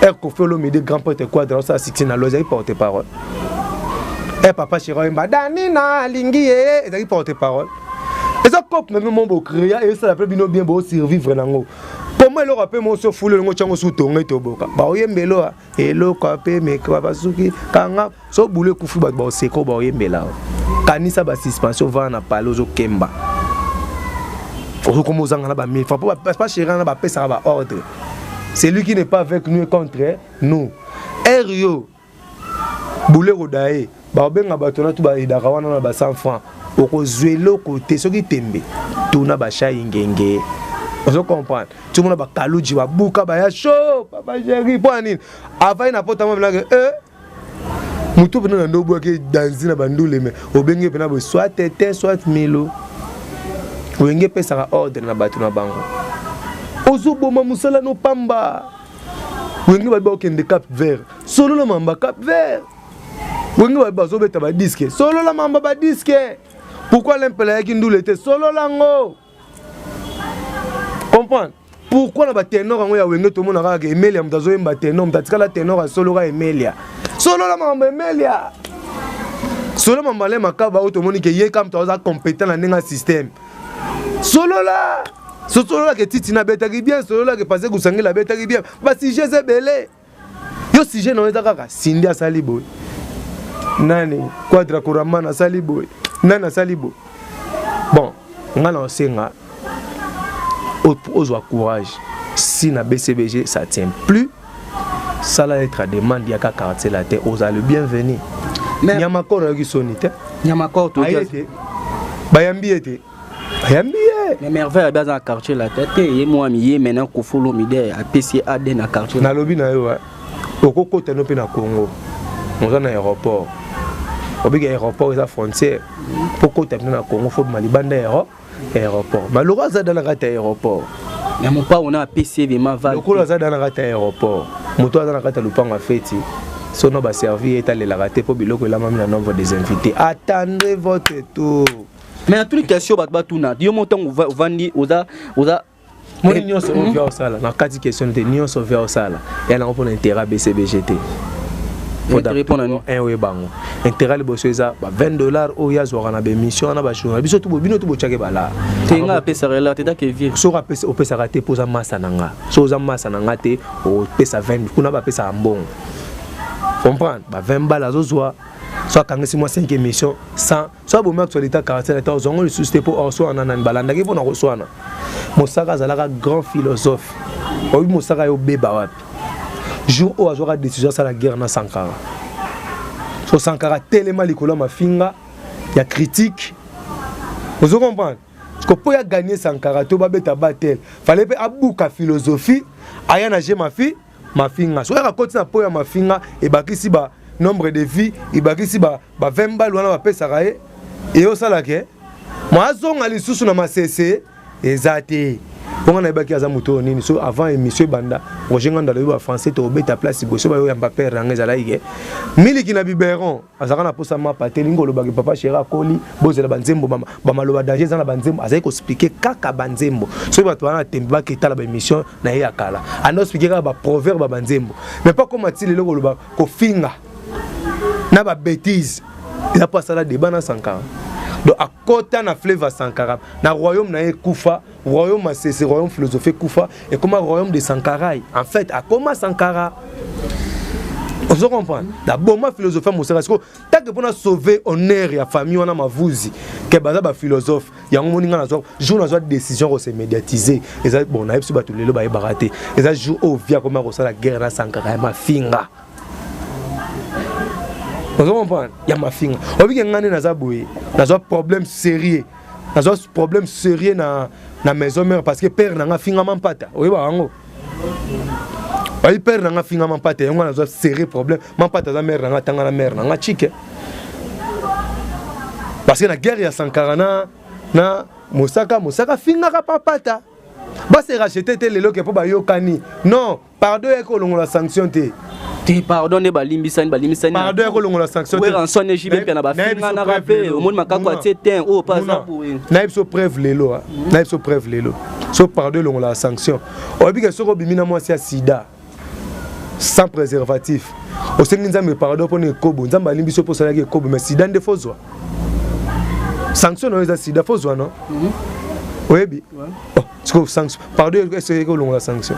Er Koffi Olomide grand prêtre Quadra osala succès na lo ezali porte parole. Er papa chéri oyemba Dani na alingi ye ezali porte parole. Eza cope na bino mo bo créa et ça bino bien bo survivre nango. Comment eloko ape mo so fulu ngo chango su tonge toboka. Ba oyembelo eloko ape meka basuki kanga so boule kufi bato ba oseko ba oyembela. Kanisa ba suspension va na palo zo kemba. Okoma ozanga na ba 1000 francs po ba chéri na ba pesa ba ordre. Celui qui n'est pas avec nous est contre nous. Rio boule kodaye ba benga bato na tu ba idaka wana na ba 100 francs. Okozwa eloko te soki tembe tuna ba shai ngenge. Ozo comprendre? Tu mona ba kaluji ba buka ba ya show papa chéri po nini? Avai na pota mwa bilaka mutu pena na ndobo yake danzi na bandule me obenge pena bo soit tete soit milo. Wenge pesaka ordre na bato na bango. Ozo boma musala no pamba. Wenge ba ba okende Cap Vert. Solo na mamba Cap Vert. Wenge ba bazo beta ba disque. Solo la mamba ba disque. Pourquoi l'impela yaki ndule te? Solo lango. Comprendre pourquoi na baténor yango ya Wenge, tomona kaka Emelia, moto azoyemba ténor, moto atikala ténor, asoloka Emelia, solola makambo Emelia, solo mambale makaba oyo tomoni ke ye ka moto aza compétent na ndenge ya système. Solola, solola ke Titi nabetaki bien, solola ke Pase Kusangela abetaki bien. Basujet eza ebele. Yo, sujet na yo eza kaka Sindi asali boye, nani, Quadra Koraman asali boye, nani asali boye. Bon, nga na osenga ozwa courage. Si na BCBG ça tient plus, sala lettre demande yaka Quartier Latin, oza le bienvenu. Nyamakoro ayoki soni te. Nyamakoro. Aye te, bayambi ye te, bayambi ye. Mais Merveille abe aza na Quartier Latin te. Ye mwami ye maintenant, Koffi Olomide apesi ye ADN na quartier. Nalobi na yo, okokota no mpe na Congo, oza na aéroport, obiki aéroport eza frontière. Mpo kota bino na Congo, faut bima libanda ya aéroport. Maloko aza da na kati ya aéroport. Na mopao na apesi ye vraiment. Lokolo aza da na kati ya aéroport, moto aza na kati ya lupango ya feti, sono baservi ye, etalelaka te mpo biloko elamami na nombre des invités. Attendez votre tour. Mais na tuni question, bato batuna yo mo ntango ovandi oza Moni nyonso oyo via osala na kati, question te. Nyonso via osala ya nango mpona intérêt BCBG te. Un oyo bango intérêt liboso eza ba 20 $ oyo azwaka na baémission wana, bajournal biso tu, bino tu botiaki bala. Te, nga apesaka ela te, take vie. Soki opesaka te, mpo oza masa na nga, soki oza masa na nga te, opesa 20 kuna, bapesaka mbongo, comprendre? Ba 20 bale azozwa, so akangisi mwa 5 émission sans so abomi actualité quartier te, ozwango lisusu te, mpo oswana nani balandaki mpona koswana. Mosaka azalaka grand philosophe. Oyebi Mosaka ye obeba wapi? Jour oyo azwaka décision asala guerre na Sankara, so Sankara telema likolo ya mafinga ya critique, ozo comprendre ko mpo ya gagner Sankara to babeta batel, fallait mpe abuka philosophie, aya na je mafi mafinga. So yaka koti na po ya mafinga, ebakisi ba nombre de vie, ebakisi ba 20 bale wana bapesaka ye, eyosalaka mo azonga lisusu na masese eza te. Mponga nayebaki aza moto oyo nini. So avant émission ebanda, Roger Ngando alobi bafrançais tobeta place liboso, bayoyamba pere nanga ezalaki ke miliki na biberon, azalaka na posa mapa te. Elingi olobaki papa chéri akoli, bozela banzembo, bamaloba danger eza na banzembo. Azali koexpliquer kaka banzembo. Soki bato wana na tembe, baketala baémission na ye ya kala, anda expliquer kaka baproverbe ya banzembo. Mais mpo akoma ti lelo koloba kofinga na babêtise, eza mpo asala débat na Sankara. Donc akota na fleuve ya Sankara, na royaume na ye ekufa, royaume Masese, royaume philosophie ekufa, ekoma royaume de Sankarai. En fait akoma Sankara, ozo comprendre? Naboma philosophie ya Mosaka. Siko take mpona sauver honneur ya famille wana Mavuzi, ke baza baphilosophe. Yango moni nga nazwa jour nazwa décision kose médiatiser, eza bon, nayebi so bato lelo bayebaka te. Eza jour oyo via koma kosala guerre na Sankara ya mafinga, ozo comprendre? Ya mafinga. Obike nga nde naza boye, nazwa problème sérieux, nazwa problème sérieux na maison mère, parce que père nanga afingama mpata. Oyebaka yango, oyi père nanga afingama mpata. Yango nazwa sérieux problème. Mampata aza mère nanga, atanga na mère nanga chike, parce que na guerre ya Sankara na Mosaka, Mosaka afingaka papata. Base racheter te lelo ke mpo bayokani. Non, pardon eyaki kolongola sanction te. Te, pardon nde balimbisani, balimbisani. Pardon ya kolongola sanction te. Werrason ejibe mpe na bafinganaka mpe omoni makako atie te oyo mpe aza boye. Nayebi so preuve lelo, nayebi so preuve lelo. So pardon elongolaka sanction, oyebi ke soki obimi na mwasi ya sida sans préservatif, osengi Nzambe pardon mpona ekobo, Nzambe alimbi so mpo osalaki ekobo. Mais sida nde fozwa sanction na yo, eza sida fozwa no. Oyebi sikoyo sanction, pardon eseki kolongola sanction.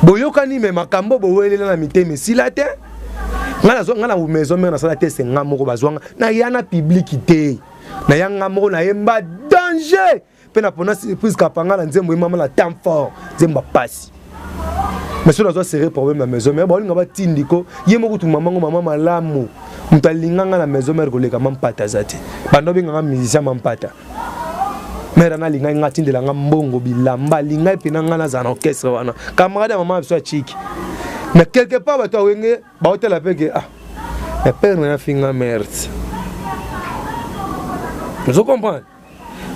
Boyokani, me makambo bowelela na mitema esila te. Nga na maison mère nasala te, se nga moko bazwanga, naya na public te, naya nga moko, nayemba danger mpe na pona Surprise Kapanga na nzembo emama na temps fort, nzembo bapasi. Mais so nazwa sérieux problème na maison mère, baolinga batindiko ye moko tu mamango, mama malamu, moto alinganga na maison mère koleka Mampata aza te. Bando obenganga musicien Mampata, mère ana alingai nga, atindelanga mbongo, bilamba, alingai mpena nga nazala na orchestre wana, camarade ya mama na biso ya chiki. Mais quelque part bato awenge baotela mpe ke ah, mais père na afinga merde, ozo comprendre?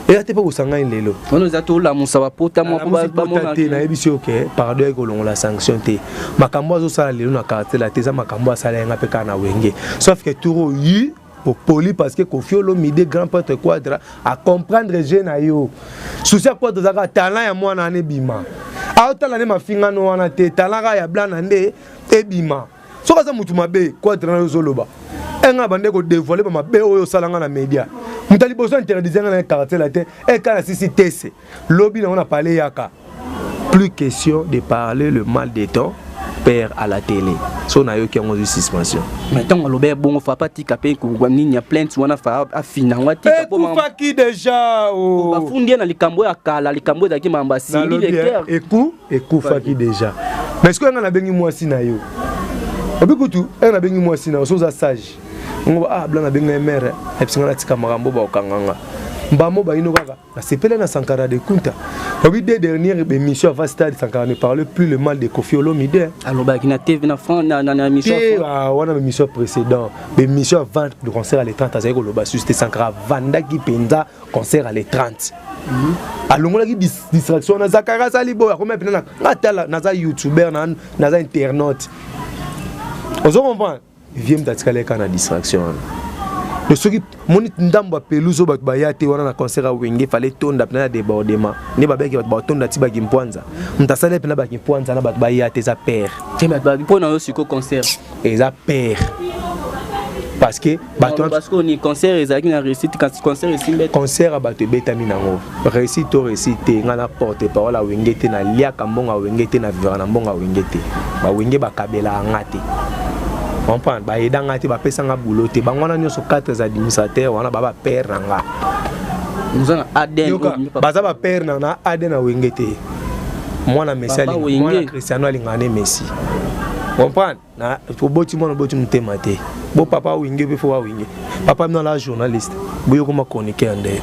Eya te mpo kosanga lelo. Wana eza tolamusa bapota. Moko te, nayebi si oke pardon yaki kolongola sanction te. Makambo azosala lelo na quartier la te, eza makambo asala yanga mpe kaka na Wenge, sauf que tour oyi opoli, parce que Koffi Olomide, grand prêtre Quadra, acomprendre jeu na yo. Souci ya Quadra ezalaka talent ya mwana wana ebima. Aotala nde mafingano wana te, talaka ya blana nde ebima. Soki aza motu mabe, Quadra na yo ozoloba enga bande kodévoile bamabe oyo osala nga na média. Moto ya liboso interdise nga na quartier la te, eka na sisi tese lobi nango na pale yaka. Plus question de parler le mal de ton père à la télé. So nayoki yango, ozwi suspension. Mais ntango aloba ya bongo, fa atika mpe nini ya plainte wana, fa afina yango, atika. Ekufaki déjà. Bafundi ye na likambo ya kala, likambo ezalaki mambo asimbi leker. Ekufaki déjà, mais sikoyo nga nabengi mwasi na yo, obi kutu ere nabengi mwasi na yo, so oza sage ngo. Ah, bla nabenga ye mare, ayebisinga natika makambo baokanganga mbamo bayino kaka. Nasepele na Sankara de Kunta, obi deux dernières émissions avant stade, Sankara ne parlait plus le mal de Kofi Olomide. Alobaki na TV na Fran na émission. Wana émission précédent, émission avant le concert à le 30, azalaki koloba susu te. Sankara avandaki mpenza concert à le 30, alongolaki distraction wana. Zakari asali boye, akomi mpena nga tala, naza youtuber, naza internaute, ozo comprendre? Vie moto atikali eka na distraction wana. Donc soki moni ndambo ya pelouse oyo bato baya te wana na concert ya Wenge, fale tonda mpena na débordement nde babeki bato batonda ti bakimpwanza. Moto asali mpena bakimpwanza na bato baya te, eza père. Mpo na yo siko concert? Eza père, parce que bato, parce que ni concert ezalaki na réussite, kasi concert esimbi. Concert ya bato ebetami nango réussite to réussite te, ngai na porte parole ya Wenge te, naliaka mbongo ya Wenge te, na vivaka na mbongo ya Wenge te. Bawenge bakabelaka nga te, comprendre? Bayeda nga te, bapesa nga boulot te. Bango wana nyonso, quatre administrateur wana, ba bapère na nga. Oza na ADN. Baza bapère na ADN na Wenge te. Mwana Messi, mwana Cristiano alingaka ne Messi, comprendre? Na oboti mwana, oboti motema te. Bo papa Wenge mpe fo bawenge papa bino ala journaliste, boyo koma chroniqueur nde.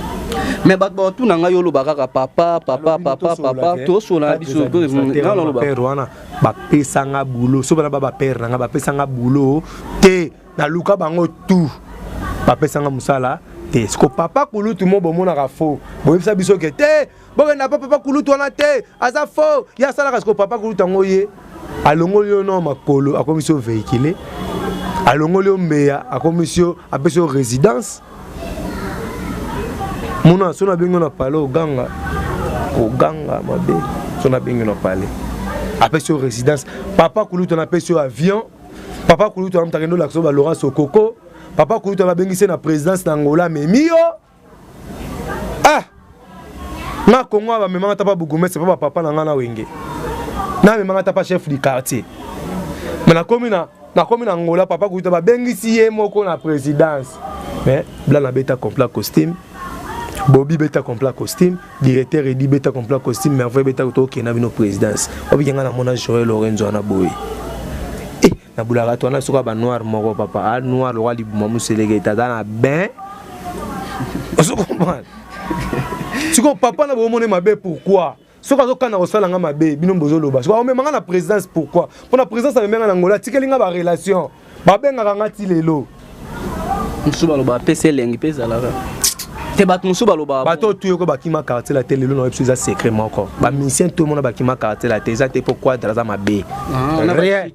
Mais bato batuna ngai, oloba kaka papa, papa, papa, papa, tosola na biso. Père wana bapesanga boulot, so bana ba bapère na nga bapesanga boulot te, naluka bango tout, bapesanga mosala te. Siko papa kulutu mo bomonaka fo boyebisa biso ke te, bokenda pa papa kulutu wana te, aza fo ye asalaka. Siko papa kulutu yango, ye alongoli yo no makolo, akomisi yo véhicule, alongoli yo mbeya, akomisi yo, apesi yo résidence. Mona, so nabengi yo na pale, oganga, oganga mabe. So nabengi yo na pale, apesi yo résidence. Papa kulutu wana apesi yo avion. Papa kulutu wana moto akende olakisa yo balaurent Sokoko. Papa kulutu wana abengisi ye na présidence na Angola, amemi yo. Ah, nga Kongo bamemanga ta pa bourgmestre, pa bapapa na nga na Wenge, namemanga ta pa chef du quartier. Mais nakomi na Angola, papa kulutu babengisi ye moko na présidence. Mais bla nabeta complet costume, Bobi beta complet costume, directeur Edi beta complet costume, Merveille beta, tokende bino présidence. Obiki nga namona Joel Lorenzo wana boye, eh, nabulaka to wana soka banoir moko, papa a noir lokwa libuma moseleke ete aza na bain, ozo comprendre? Sikoyo papa na bomone mabe, pourquoi soki azokanda kosala nga mabe, bino bozoloba soki aomemanga na présidence? Pourquoi? Mpo na présidence amemenga na Ngola, atikeli nga barelation, babengaka nga ti lelo. Mosusu baloba apesa elengi mpe ezalaka te, bato mosusu baloba. Bato oyo tuyoko bakima quartier la te lelo na biso, eza secret moko. Bamusicien to mona bakima quartier la te, eza te mpo Quadra aza mabe. Rien,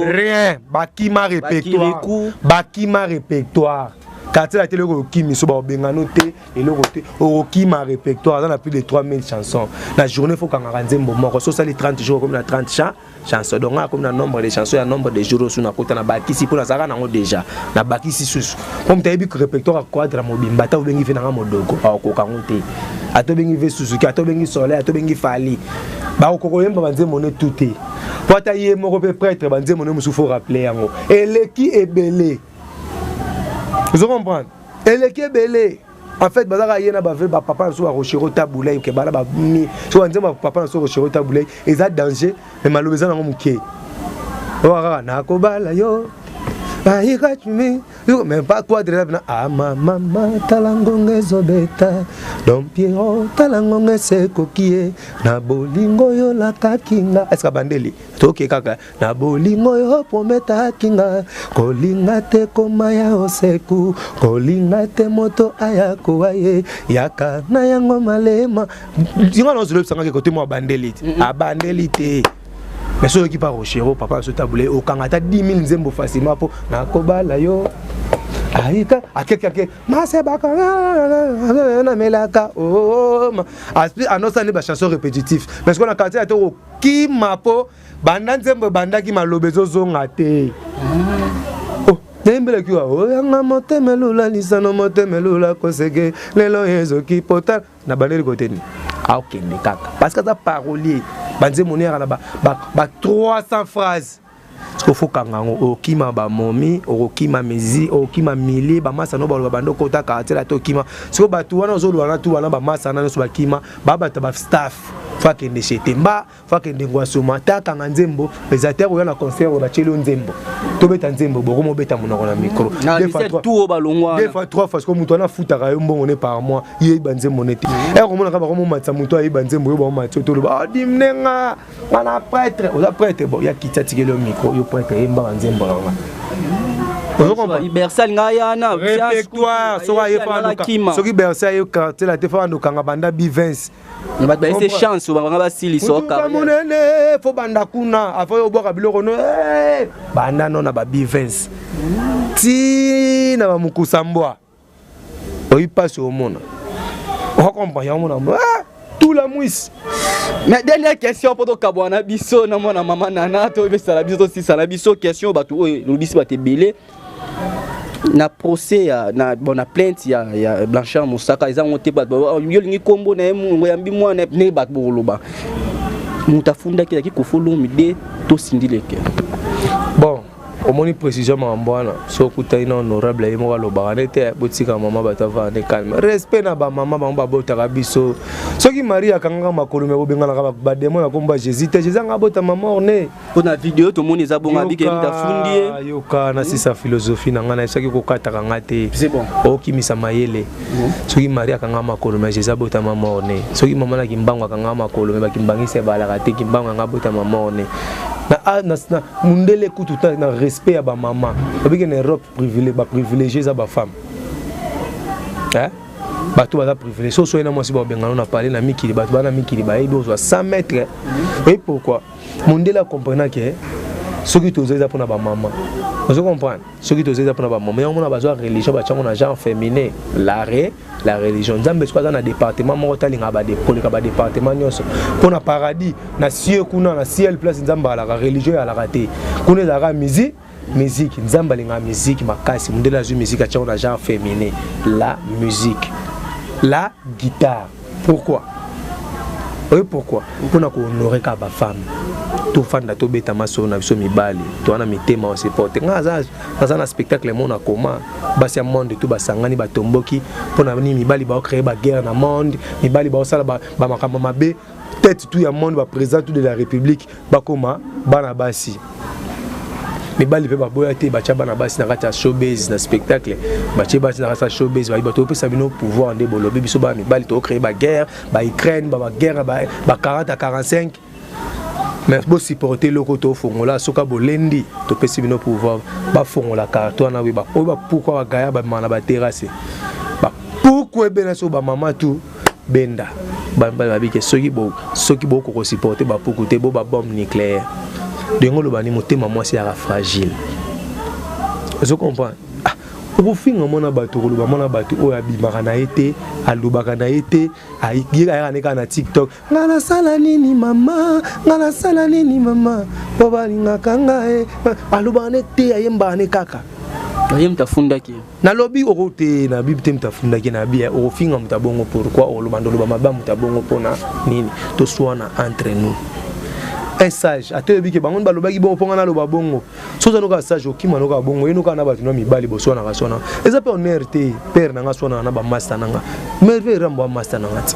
rien, bakima répertoire, bakima répertoire. Quartier la te eloko okimi so baobengano te, eloko te, okokima répertoire. Aza na plus de 3000 chansons na journée, fo kangaka nzembo moko. So osali 30 jours, okomi na 30 chanson. Donc nga akomi na nombre de chansons ya nombre de jours osu nakota na bakisi, mpo nazalaka nango déjà, na bakisi susu, mpo moto ayebi répertoire ya Quadra mobimba. Ata obengi ve nanga modogo, akokoka yango te. Ata obengi ve Suzuki, ata obengi Soleil, ata obengi Fali, bakokoka koyemba banzembo ne tu te, mpo ata ye moko mpe prêtre, banzembo ne mosusu fo rappeler yango, eleki ebele. Ozo comprendre? Eleki ebele. En fait, bazaka ye na bave bapapa na biso, barochero Tabulei, ke bana bami so banzembo ya papa na biso Rochero Tabulei eza danger, mais maloba eza nango moke. Oyo kaka nakobala yo ayikatumi, mais pas Quadre na ama mama. Tala ngonga ezobeta, Don Piero, tala ngonga esekoki ye na bolingo oyo olakaki nga. Eske bandeli toke kaka na bolingo oyo prometaki nga, kolinga te koma ya oseku, kolinga te moto aya kowa ye yaka na yango malema yango na ozolobisangaki kote mo abandeli te, abandeli te. Mais soki oyoki pa Rochero, papa so Tabule, okanga ata 10 000 nzembo facilement, mpo nakobala yo ayika akeke ake masebaka. Namelaka oh, anosala nde bachanson répétitif, mais sikoyo na Quartier Latin okokima mpo banda nzembo ebandaki, maloba ezozonga te. Oh, nayembelaki wa oyanga motema elula lisano, motema elula koseke lelo ezoki pota na bandeli kote nini, aokende kaka parce que aza parolier. Banzembo neyaka na ba 300 phrase. Siko faut kanga yango, okima bamomi, okokima mezi, okokima milie bamasa no baloba bando okota quartier la te, okima. Siko bato wana ozoloba na tu wana, bamasa wana nyonso bakima, babato bastaff. Faut akende chez Temba, faut akende Ngwasuma te, akanga nzembo eza te. Akoya na concert oyo batieli yo nzembo, tobeta nzembo, bokoma obeta monoko na micro deux fois trois, tout balongwa. Deux fois trois fois. Siko moto wana afutaka yo mbongo ne par mois, yeyeba nzembo ne te. Ere komonaka bakomomatisa moto ayeba nzembo, yo baomatisa, toloba odimnenga wana prêtre, oza prêtre. Bon, ya kiti, atikeli yo micro, yo prêtre, yembaka nzembo na nga. Bercy ngai yana. Répertoire, soki aye fa, soki Bercy aye Quartier Latin, fa bandokanga banda B20. Bato bayese chance banga basilisa. Monene, faut banda kuna avant yo obwaka biloko no. Banda no na ba B20 ti na bamokusa mbwa, oyi mpasi omona, okomprendre yango, mona tula mwisi. Mais dernière question mpo tokabwana biso na mwana mama Nana, toyebisala biso, tosisana biso question. Bato oyo elobisi bato ebele na procès ya na, bon, na plainte ya Blanchard Mosaka, eza ngo te. Bato yo olingi nkombo na ye ngo yambi mwana ndenge bato bokoloba moto afundaki ezalaki Koffi Olomide to Cindy Le Cœur? Bon, omoni précision makambo wana, so okutani na honorable, ye moko alobaka nde te. Botika mama, bato avanda nde calme, respect na bamama, bango babotaka biso. Soki Marie akangaka makolo, me bobenganaka bademo na kombo ya Jésus te. Jésus anga abotama mort ne. Mpo na video tomoni eza bongo, abike moto afundi ye. Yoka, nasisa philosophie na ngai, nayebisaki kokataka nga te. C'est bon. Okimisa mayele. Soki Marie akanga makolo, me Jésus abotama mort ne. Soki mama na Kimbangu akanga makolo, me bakimbangisi ebalaka te. Kimbangu anga abotama mort ne. Na mundele kutu na respect ya bamama, babiki na Europe baprivilégie eza bafemme. Bato baza privilégié. So soki na mwasi babengana na palais na mikili, bato bana mikili bayebi ozwa 100 mètres. Oyebi pourquoi? Mondele acomprena ke soki toza, eza mpona bamama. Ozo comprendre? Soki toza, eza mpona bamama. Yango mona bazwa religion, batiango na genre féminin, la religion. Nzambe soki aza na département moko, talingaka koleka badépartement nyonso mpo na paradis, na ciel kuna, na ciel place Nzambe alaka, religion eyalaka te kuna, ezalaka musique. Musique, Nzambe alingaka musique makasi. Mondele azwi musique, atiango na genre féminin, la musique, la guitare. Pourquoi? Oye pourquoi? Mpona kohonorer kaka bafemme. Tofanda, tobeta masolo na biso mibali, toza na mitema osupporte. Ngai naza na spectacle mo na koma basi ya monde to basangani, batomboki mpona nini? Mibali baocréer baguerre na monde, mibali baosala bamakambo mabe. Tête tout ya monde, baprésident tout de la République bakoma bana basi. Mibali mpe baboya te, batya bana basi na kati ya showbase. Na spectacle batie basi na kati ya showbase, bayiba topesa bino pouvoir nde bolobi biso bana mibali tocréer baguerre, baUkraine, baguerre ba 40 à 45, mais bosupporte eloko tofongola. Soki bolendi, topesi bino pouvoir, bafongola carton wana oyo bapukwa, bagaya bamema na baterrasse, bapukwa ebena so bamama tu benda bamibali babike. Soki bokoka kosupporte bapuku te, bo babombe nucléaire. Ndenge oloba ni motema mwasi yaka fragile, ozo comprendre? Ah, okofinga mwana bato, koloba mwana bato oyo abimaka na ye te, alobaka na ye te, ayaka ne kaka na TikTok: "Nga nasala nini mama? Nga nasala nini mama mpo balingaka ngai?" Alobaka ne te, ayembaka ne kaka. Ye moto afundaki. Nalobi oko te, na bibi te. Moto afundaki na bi, okofinga moto abongo pourquoi? Oloba ndoloba mabe ya moto abongo mpona nini? Toswana entre nous. Un sage ate oyebi ke bango balobaki bongo mpo nga naloba bongo. So oza noka sage, okima noka bongo, ye noka na bato na mibali boswanaka swana, eza mpe honneur te. Père na nga swanaka na bamaster na nga, Merveille Rambo, amaster na nga ti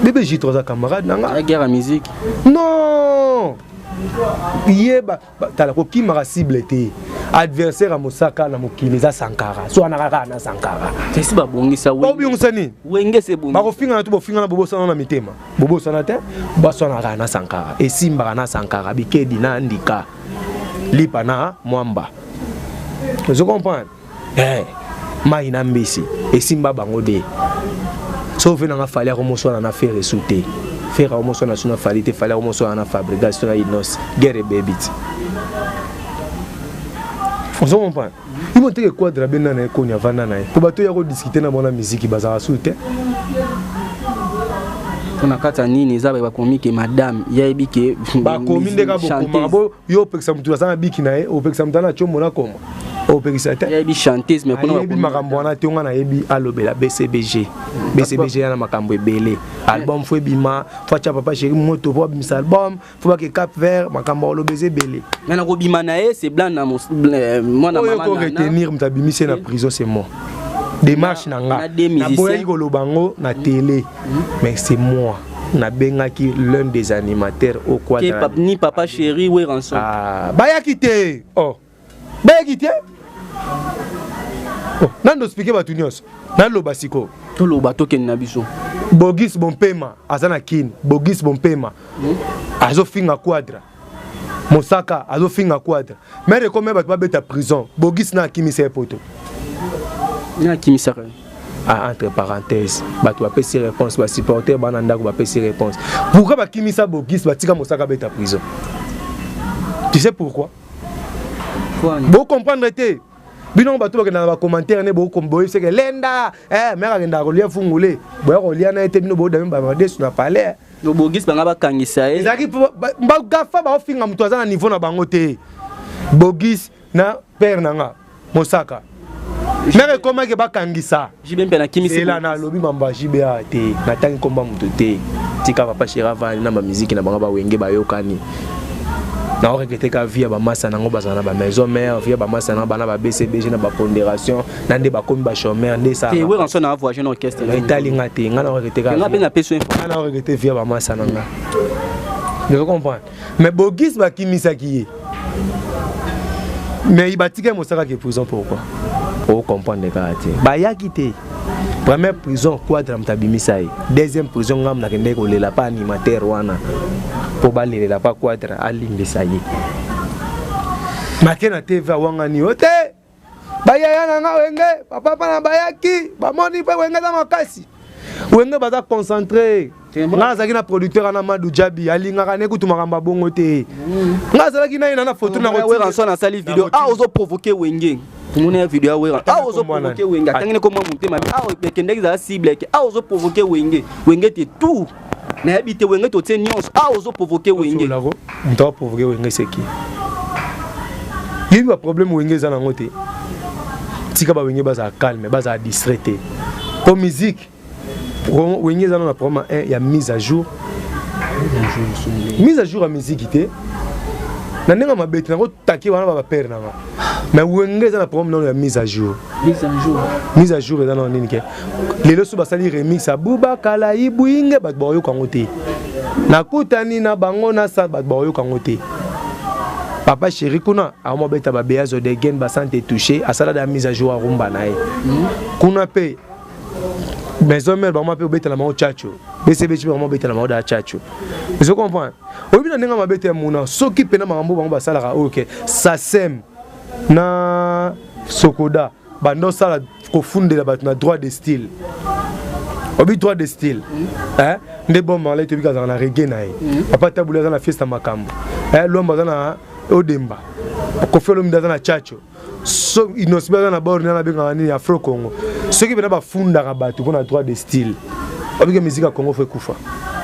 bébé J3 aza camarade na nga. Guerre ya musique. Non, yeba, tala, kokimaka cible te. Adversaire ya Mosaka na mokili eza Sankara, so wana kaka na Sankara. Esi babongisa. Babongisa nini? Wenge se bongi. Bakofingana to bofingana, bobosana na mitema, bobosana te. Baswanaka na Sankara, esimbaka na Sankara, bikedi na ndika lipa na mwamba, ozo comprendre? Mai na mbisi esimba bango de. So ve nanga Fally akomoswana na Ferre su te, Ferre akomoswana su na Fally te, Fally akomoswana na Fabregas to na Inos, guerre ebebi ti. Ozo comprendre? Imo teke Quadra benda na ye koni avanda na ye. Po bato ya ko discuter na bona musique bazala su te. Na kati ya nini eza bakomi ke madame yayebi ke bakomi nde ka bokomaka bo yo opekisa motu aza na biki na ye, opekisa motu ana combo na koma, opekisa te. Yayebi chanteuse, mais kuna ayebi makambo wana te. Nga nayebi alobela BCBG. BCBG ya na makambo ebele. Album fo ebima, fo atya Papa Chéri moto po abimisa album, fo bake Cap Vert, makambo aloba eza ebele. Mais na kobima na ye, c'est blanc na mwana oyo mama ko Nana. Retenir moto abimisi ye na prison, c'est moi. Démarche na nga Na deux musiciens. Naboyaki koloba yango na télé, mais c'est moi nabengaki l'un des animateurs au Ke Quadra. Ni Papa Chéri Werrason. Ah, bayaki te. Oh, bayaki te. Oh, nando expliquer bato nyonso, naloba sikoyo. Toloba, tokende na biso. Bogis Bompema aza na Kini. Bogis Bompema azofinga Quadra, Mosaka azofinga Quadra. Mere ekomi bato babeta prison, Bogis na akimisa ye poto. Ni akimisaka ye? Ah, entre parenthèse, bato bapesi réponse, basupporter bana ndako bapesi réponse pourquoi bakimisa Bogis, batika Mosaka abeta prison. Tu sais pourquoi? Kwani? Bocomprendre te. Bino bato bakendaka na bacommentaire ne boyebiseke lenda mere akendaka kolia fungule, boya kolia na ye te. Bino bodami bamadesu na palais. Bogis banga bakangisa ye. Ezalaki bagafa baofinga moto aza na niveau na bango te, Bogis na père na nga Mosaka. Mere ekomaki bakangisa JB mpe nakimisi. Ela nalobi mambo ya JBA te, natangi komba moto te. Tika Papa Chéri avandi na bamiziki na bango, bawenge bayokani. Naoregretter ka vie ya bamasa nango bazala na bamaison mère, vie ya bamasa nango bana ba BCBG na bapondération na nde bakomi bachômeur nde. Te, Werrason na voyage na orchestre. Etali nga te. Nga naoregretter ka nga mpe napesi. Nga naoregretter vie ya bamasa na nga, je comprendre. Mais Bogis bakimisaki ye, mais batikaki Mosaka ke prison. Pourquoi? Ocomprendre kaka te. Bayaki te. Première prison, Quadra moto abimisa ye. Deuxième prison, ngambo nakendeki kolela pa animateur wana mpo balelela pa Quadra alimbisa ye. Make na TV awangani yo te, bayaya na nga Wenge, bapapa na bayaki, bamoni mpe Wenge eza makasi. Wenge baza concentré. Nga nazalaki na producteur wana Madu Jabi, alingaka ne kutu makambo ya bongo te. Nga azalaki na ye na photo na Werrason asali video: ah, ozo provoquer Wenge. Tomoni ya video ya Wera: ah, ozo provoquer Wenge. Atangini komwa motema: ah, ekendeki ezala cible ke ah, ozo provoquer Wenge. Wenge te, tout nayebi te. Wenge totie nyonso. Ah, ozo provoquer Wenge. Moto aprovoquer Wenge seki yebi baproblème Wenge eza nango te. Tika bawenge bazala calme, bazala distrait te po musique Wenge eza na problème 1 ya mise à jour, mise à jour ya musique te. Na ndenge mabe te, nakotake wana bapere nanga, mais Wenge eza na problème nano ya mise à jour. Mise à jour eza nano nini ke lelo so basali remix Abubakala Ibwinge, bato bakoyoka yango te. Nakutani na bango na sa, bato bakoyoka yango te. Papa Chéri kuna aomobeta babeazo de gen basante touché, asala da mise à jour arumba na ye kuna. Mpe maison mère bango mpe obetela bango tchatcho, BCBG bango obetela bango da tchatcho. Ozo comprendre? Oyebi na ndenge mabe te muna soki mpena makambo bango basalaka oyo ke SACEM na SOCODA banda osala kofundela bato na droit de style. Obi droit de style nde bon Marley toyebi kazalaka na reggae na ye. Papa Tabule aza na fiesta makambo, Lwambo aza na Odemba, Kofi Olomide aza na tchatcho, so Innoss'B aza na bord nana abengaka nini, Afro Congo. Soki mpena bafundaka bato mpona droit de style, obike musique ya Congo fo ekufa.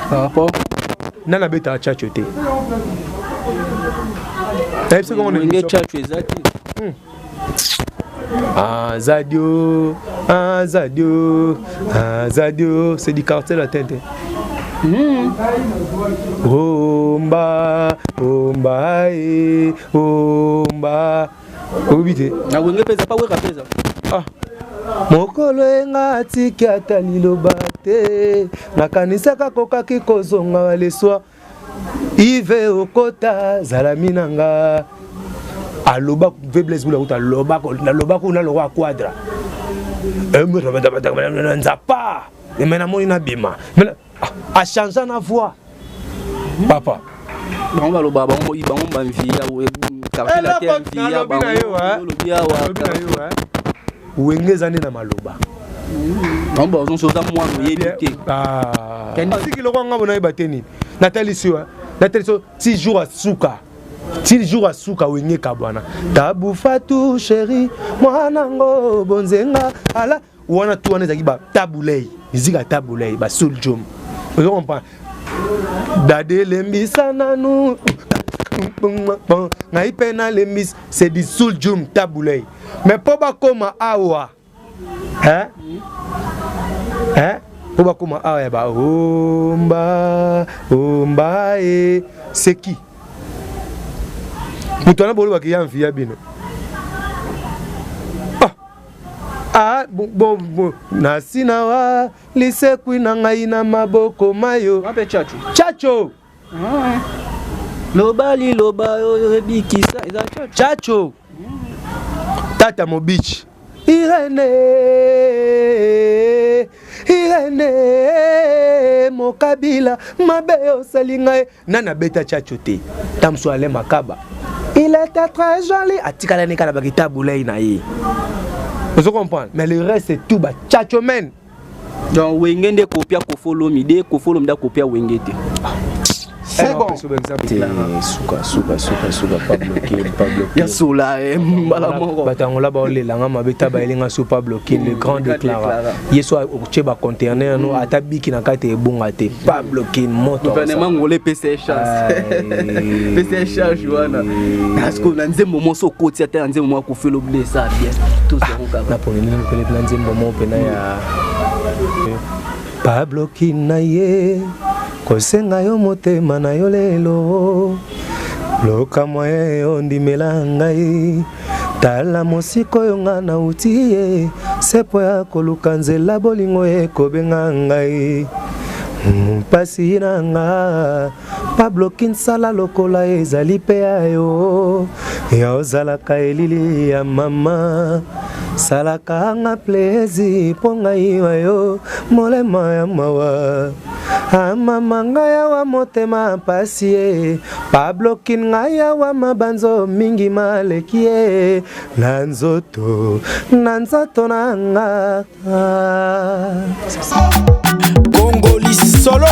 Par rapport Nani abetaka tchatcho te? Nayebi soki Wenge tchatcho eza te. Azadio, Azadio, Azadio, c'est du Quartier Latin te. Omba, omba, e, omba. Oyebi te? Na Wenge mpe eza pa Wera mpe eza. Ah. Mokolo enga atiki ata liloba te, nakanisaka kokaki kozonga leswa ive okota zalami na nga. Aloba ve Blaise Bula kuta aloba naloba kuna lokwa Quadra nzapa me namoni nabima achange na voix papa. Bango baloba, bango bango bamvia Quartier Latin mvia bango olobi awa. Wenge eza nde na maloba. Bango bazonso oza mwana oyebi te. Siki lokwa nga bona yeba te nini natalisi yo, natalisi yo ti jour asuka. Ti jour asuka Wenge kabwana. Tabu Fatou chéri mwana ngo bonzenga ala wana tu wana ezalaki ba Tabu Ley, musique ya Tabu Ley, ba Soul Jom. Ozo comprendre? Dade lembisa nanu ngai mpe nalembisa, c'est du Soul Jom Tabu Ley. Mais mpo bakoma awa, hein? Hein? Mpo bakoma awa ya ba omba omba e, c'est qui? Moto wana bolobaka ya mvi ya bino. Ah, ah, bon, bon, bon. Nasina wa lisekwi na ngai na maboko mayo. Wape Chacho? Chacho. Ah. Loba liloba oyo ebikisa eza Chacho. Chacho. Tata Mobichi. Irene, Irene Mokabila mabe osali ngai. Nani abeta Chacho te? Tamso Alain Makaba. Il était très joli. Atikala ne kala bakita boulay na ye. Vous comprenez? Mais le reste c'est tout ba Chacho men. Donc Wenge nde kopia Koffi Olomide, Koffi Olomide akopia Wenge te. C'est bon. Suka suka suka suka pas bloqué, pas bloqué. Ya sola mbala moko. Batangola ba olelanga mabe ta bayelinga so pas bloqué, le grand déclara. Yeso otie ba conteneur no ata biki na kati ebonga te. Pas bloqué moto. Gouvernement ngolais pesa chance. Pesa charge wana. Parce que na nzembo moso okoti ata na nzembo moko Koffi Olomide ça bien. Tous yango kaka. Na poni nini pele na nzembo moko pena ya Pablo Kina ye kosenga yo motema na yo lelo loka moye ondimela ngai tala mosika oyo nga nauti ye se po ya koluka nzela bolingo ekobenga ngai mpasi na nga Pablo Kinsala lokola ezali mpe ya yo ya ozalaka elili ya mama salaka nga plaisir mpo ngai wa yo molema ya mawa amama ngai awa motema mpasi ye Pablo Kin ngai awa mabanzo mingi maleki ye na nzoto na nzoto na nga. Congoli solo.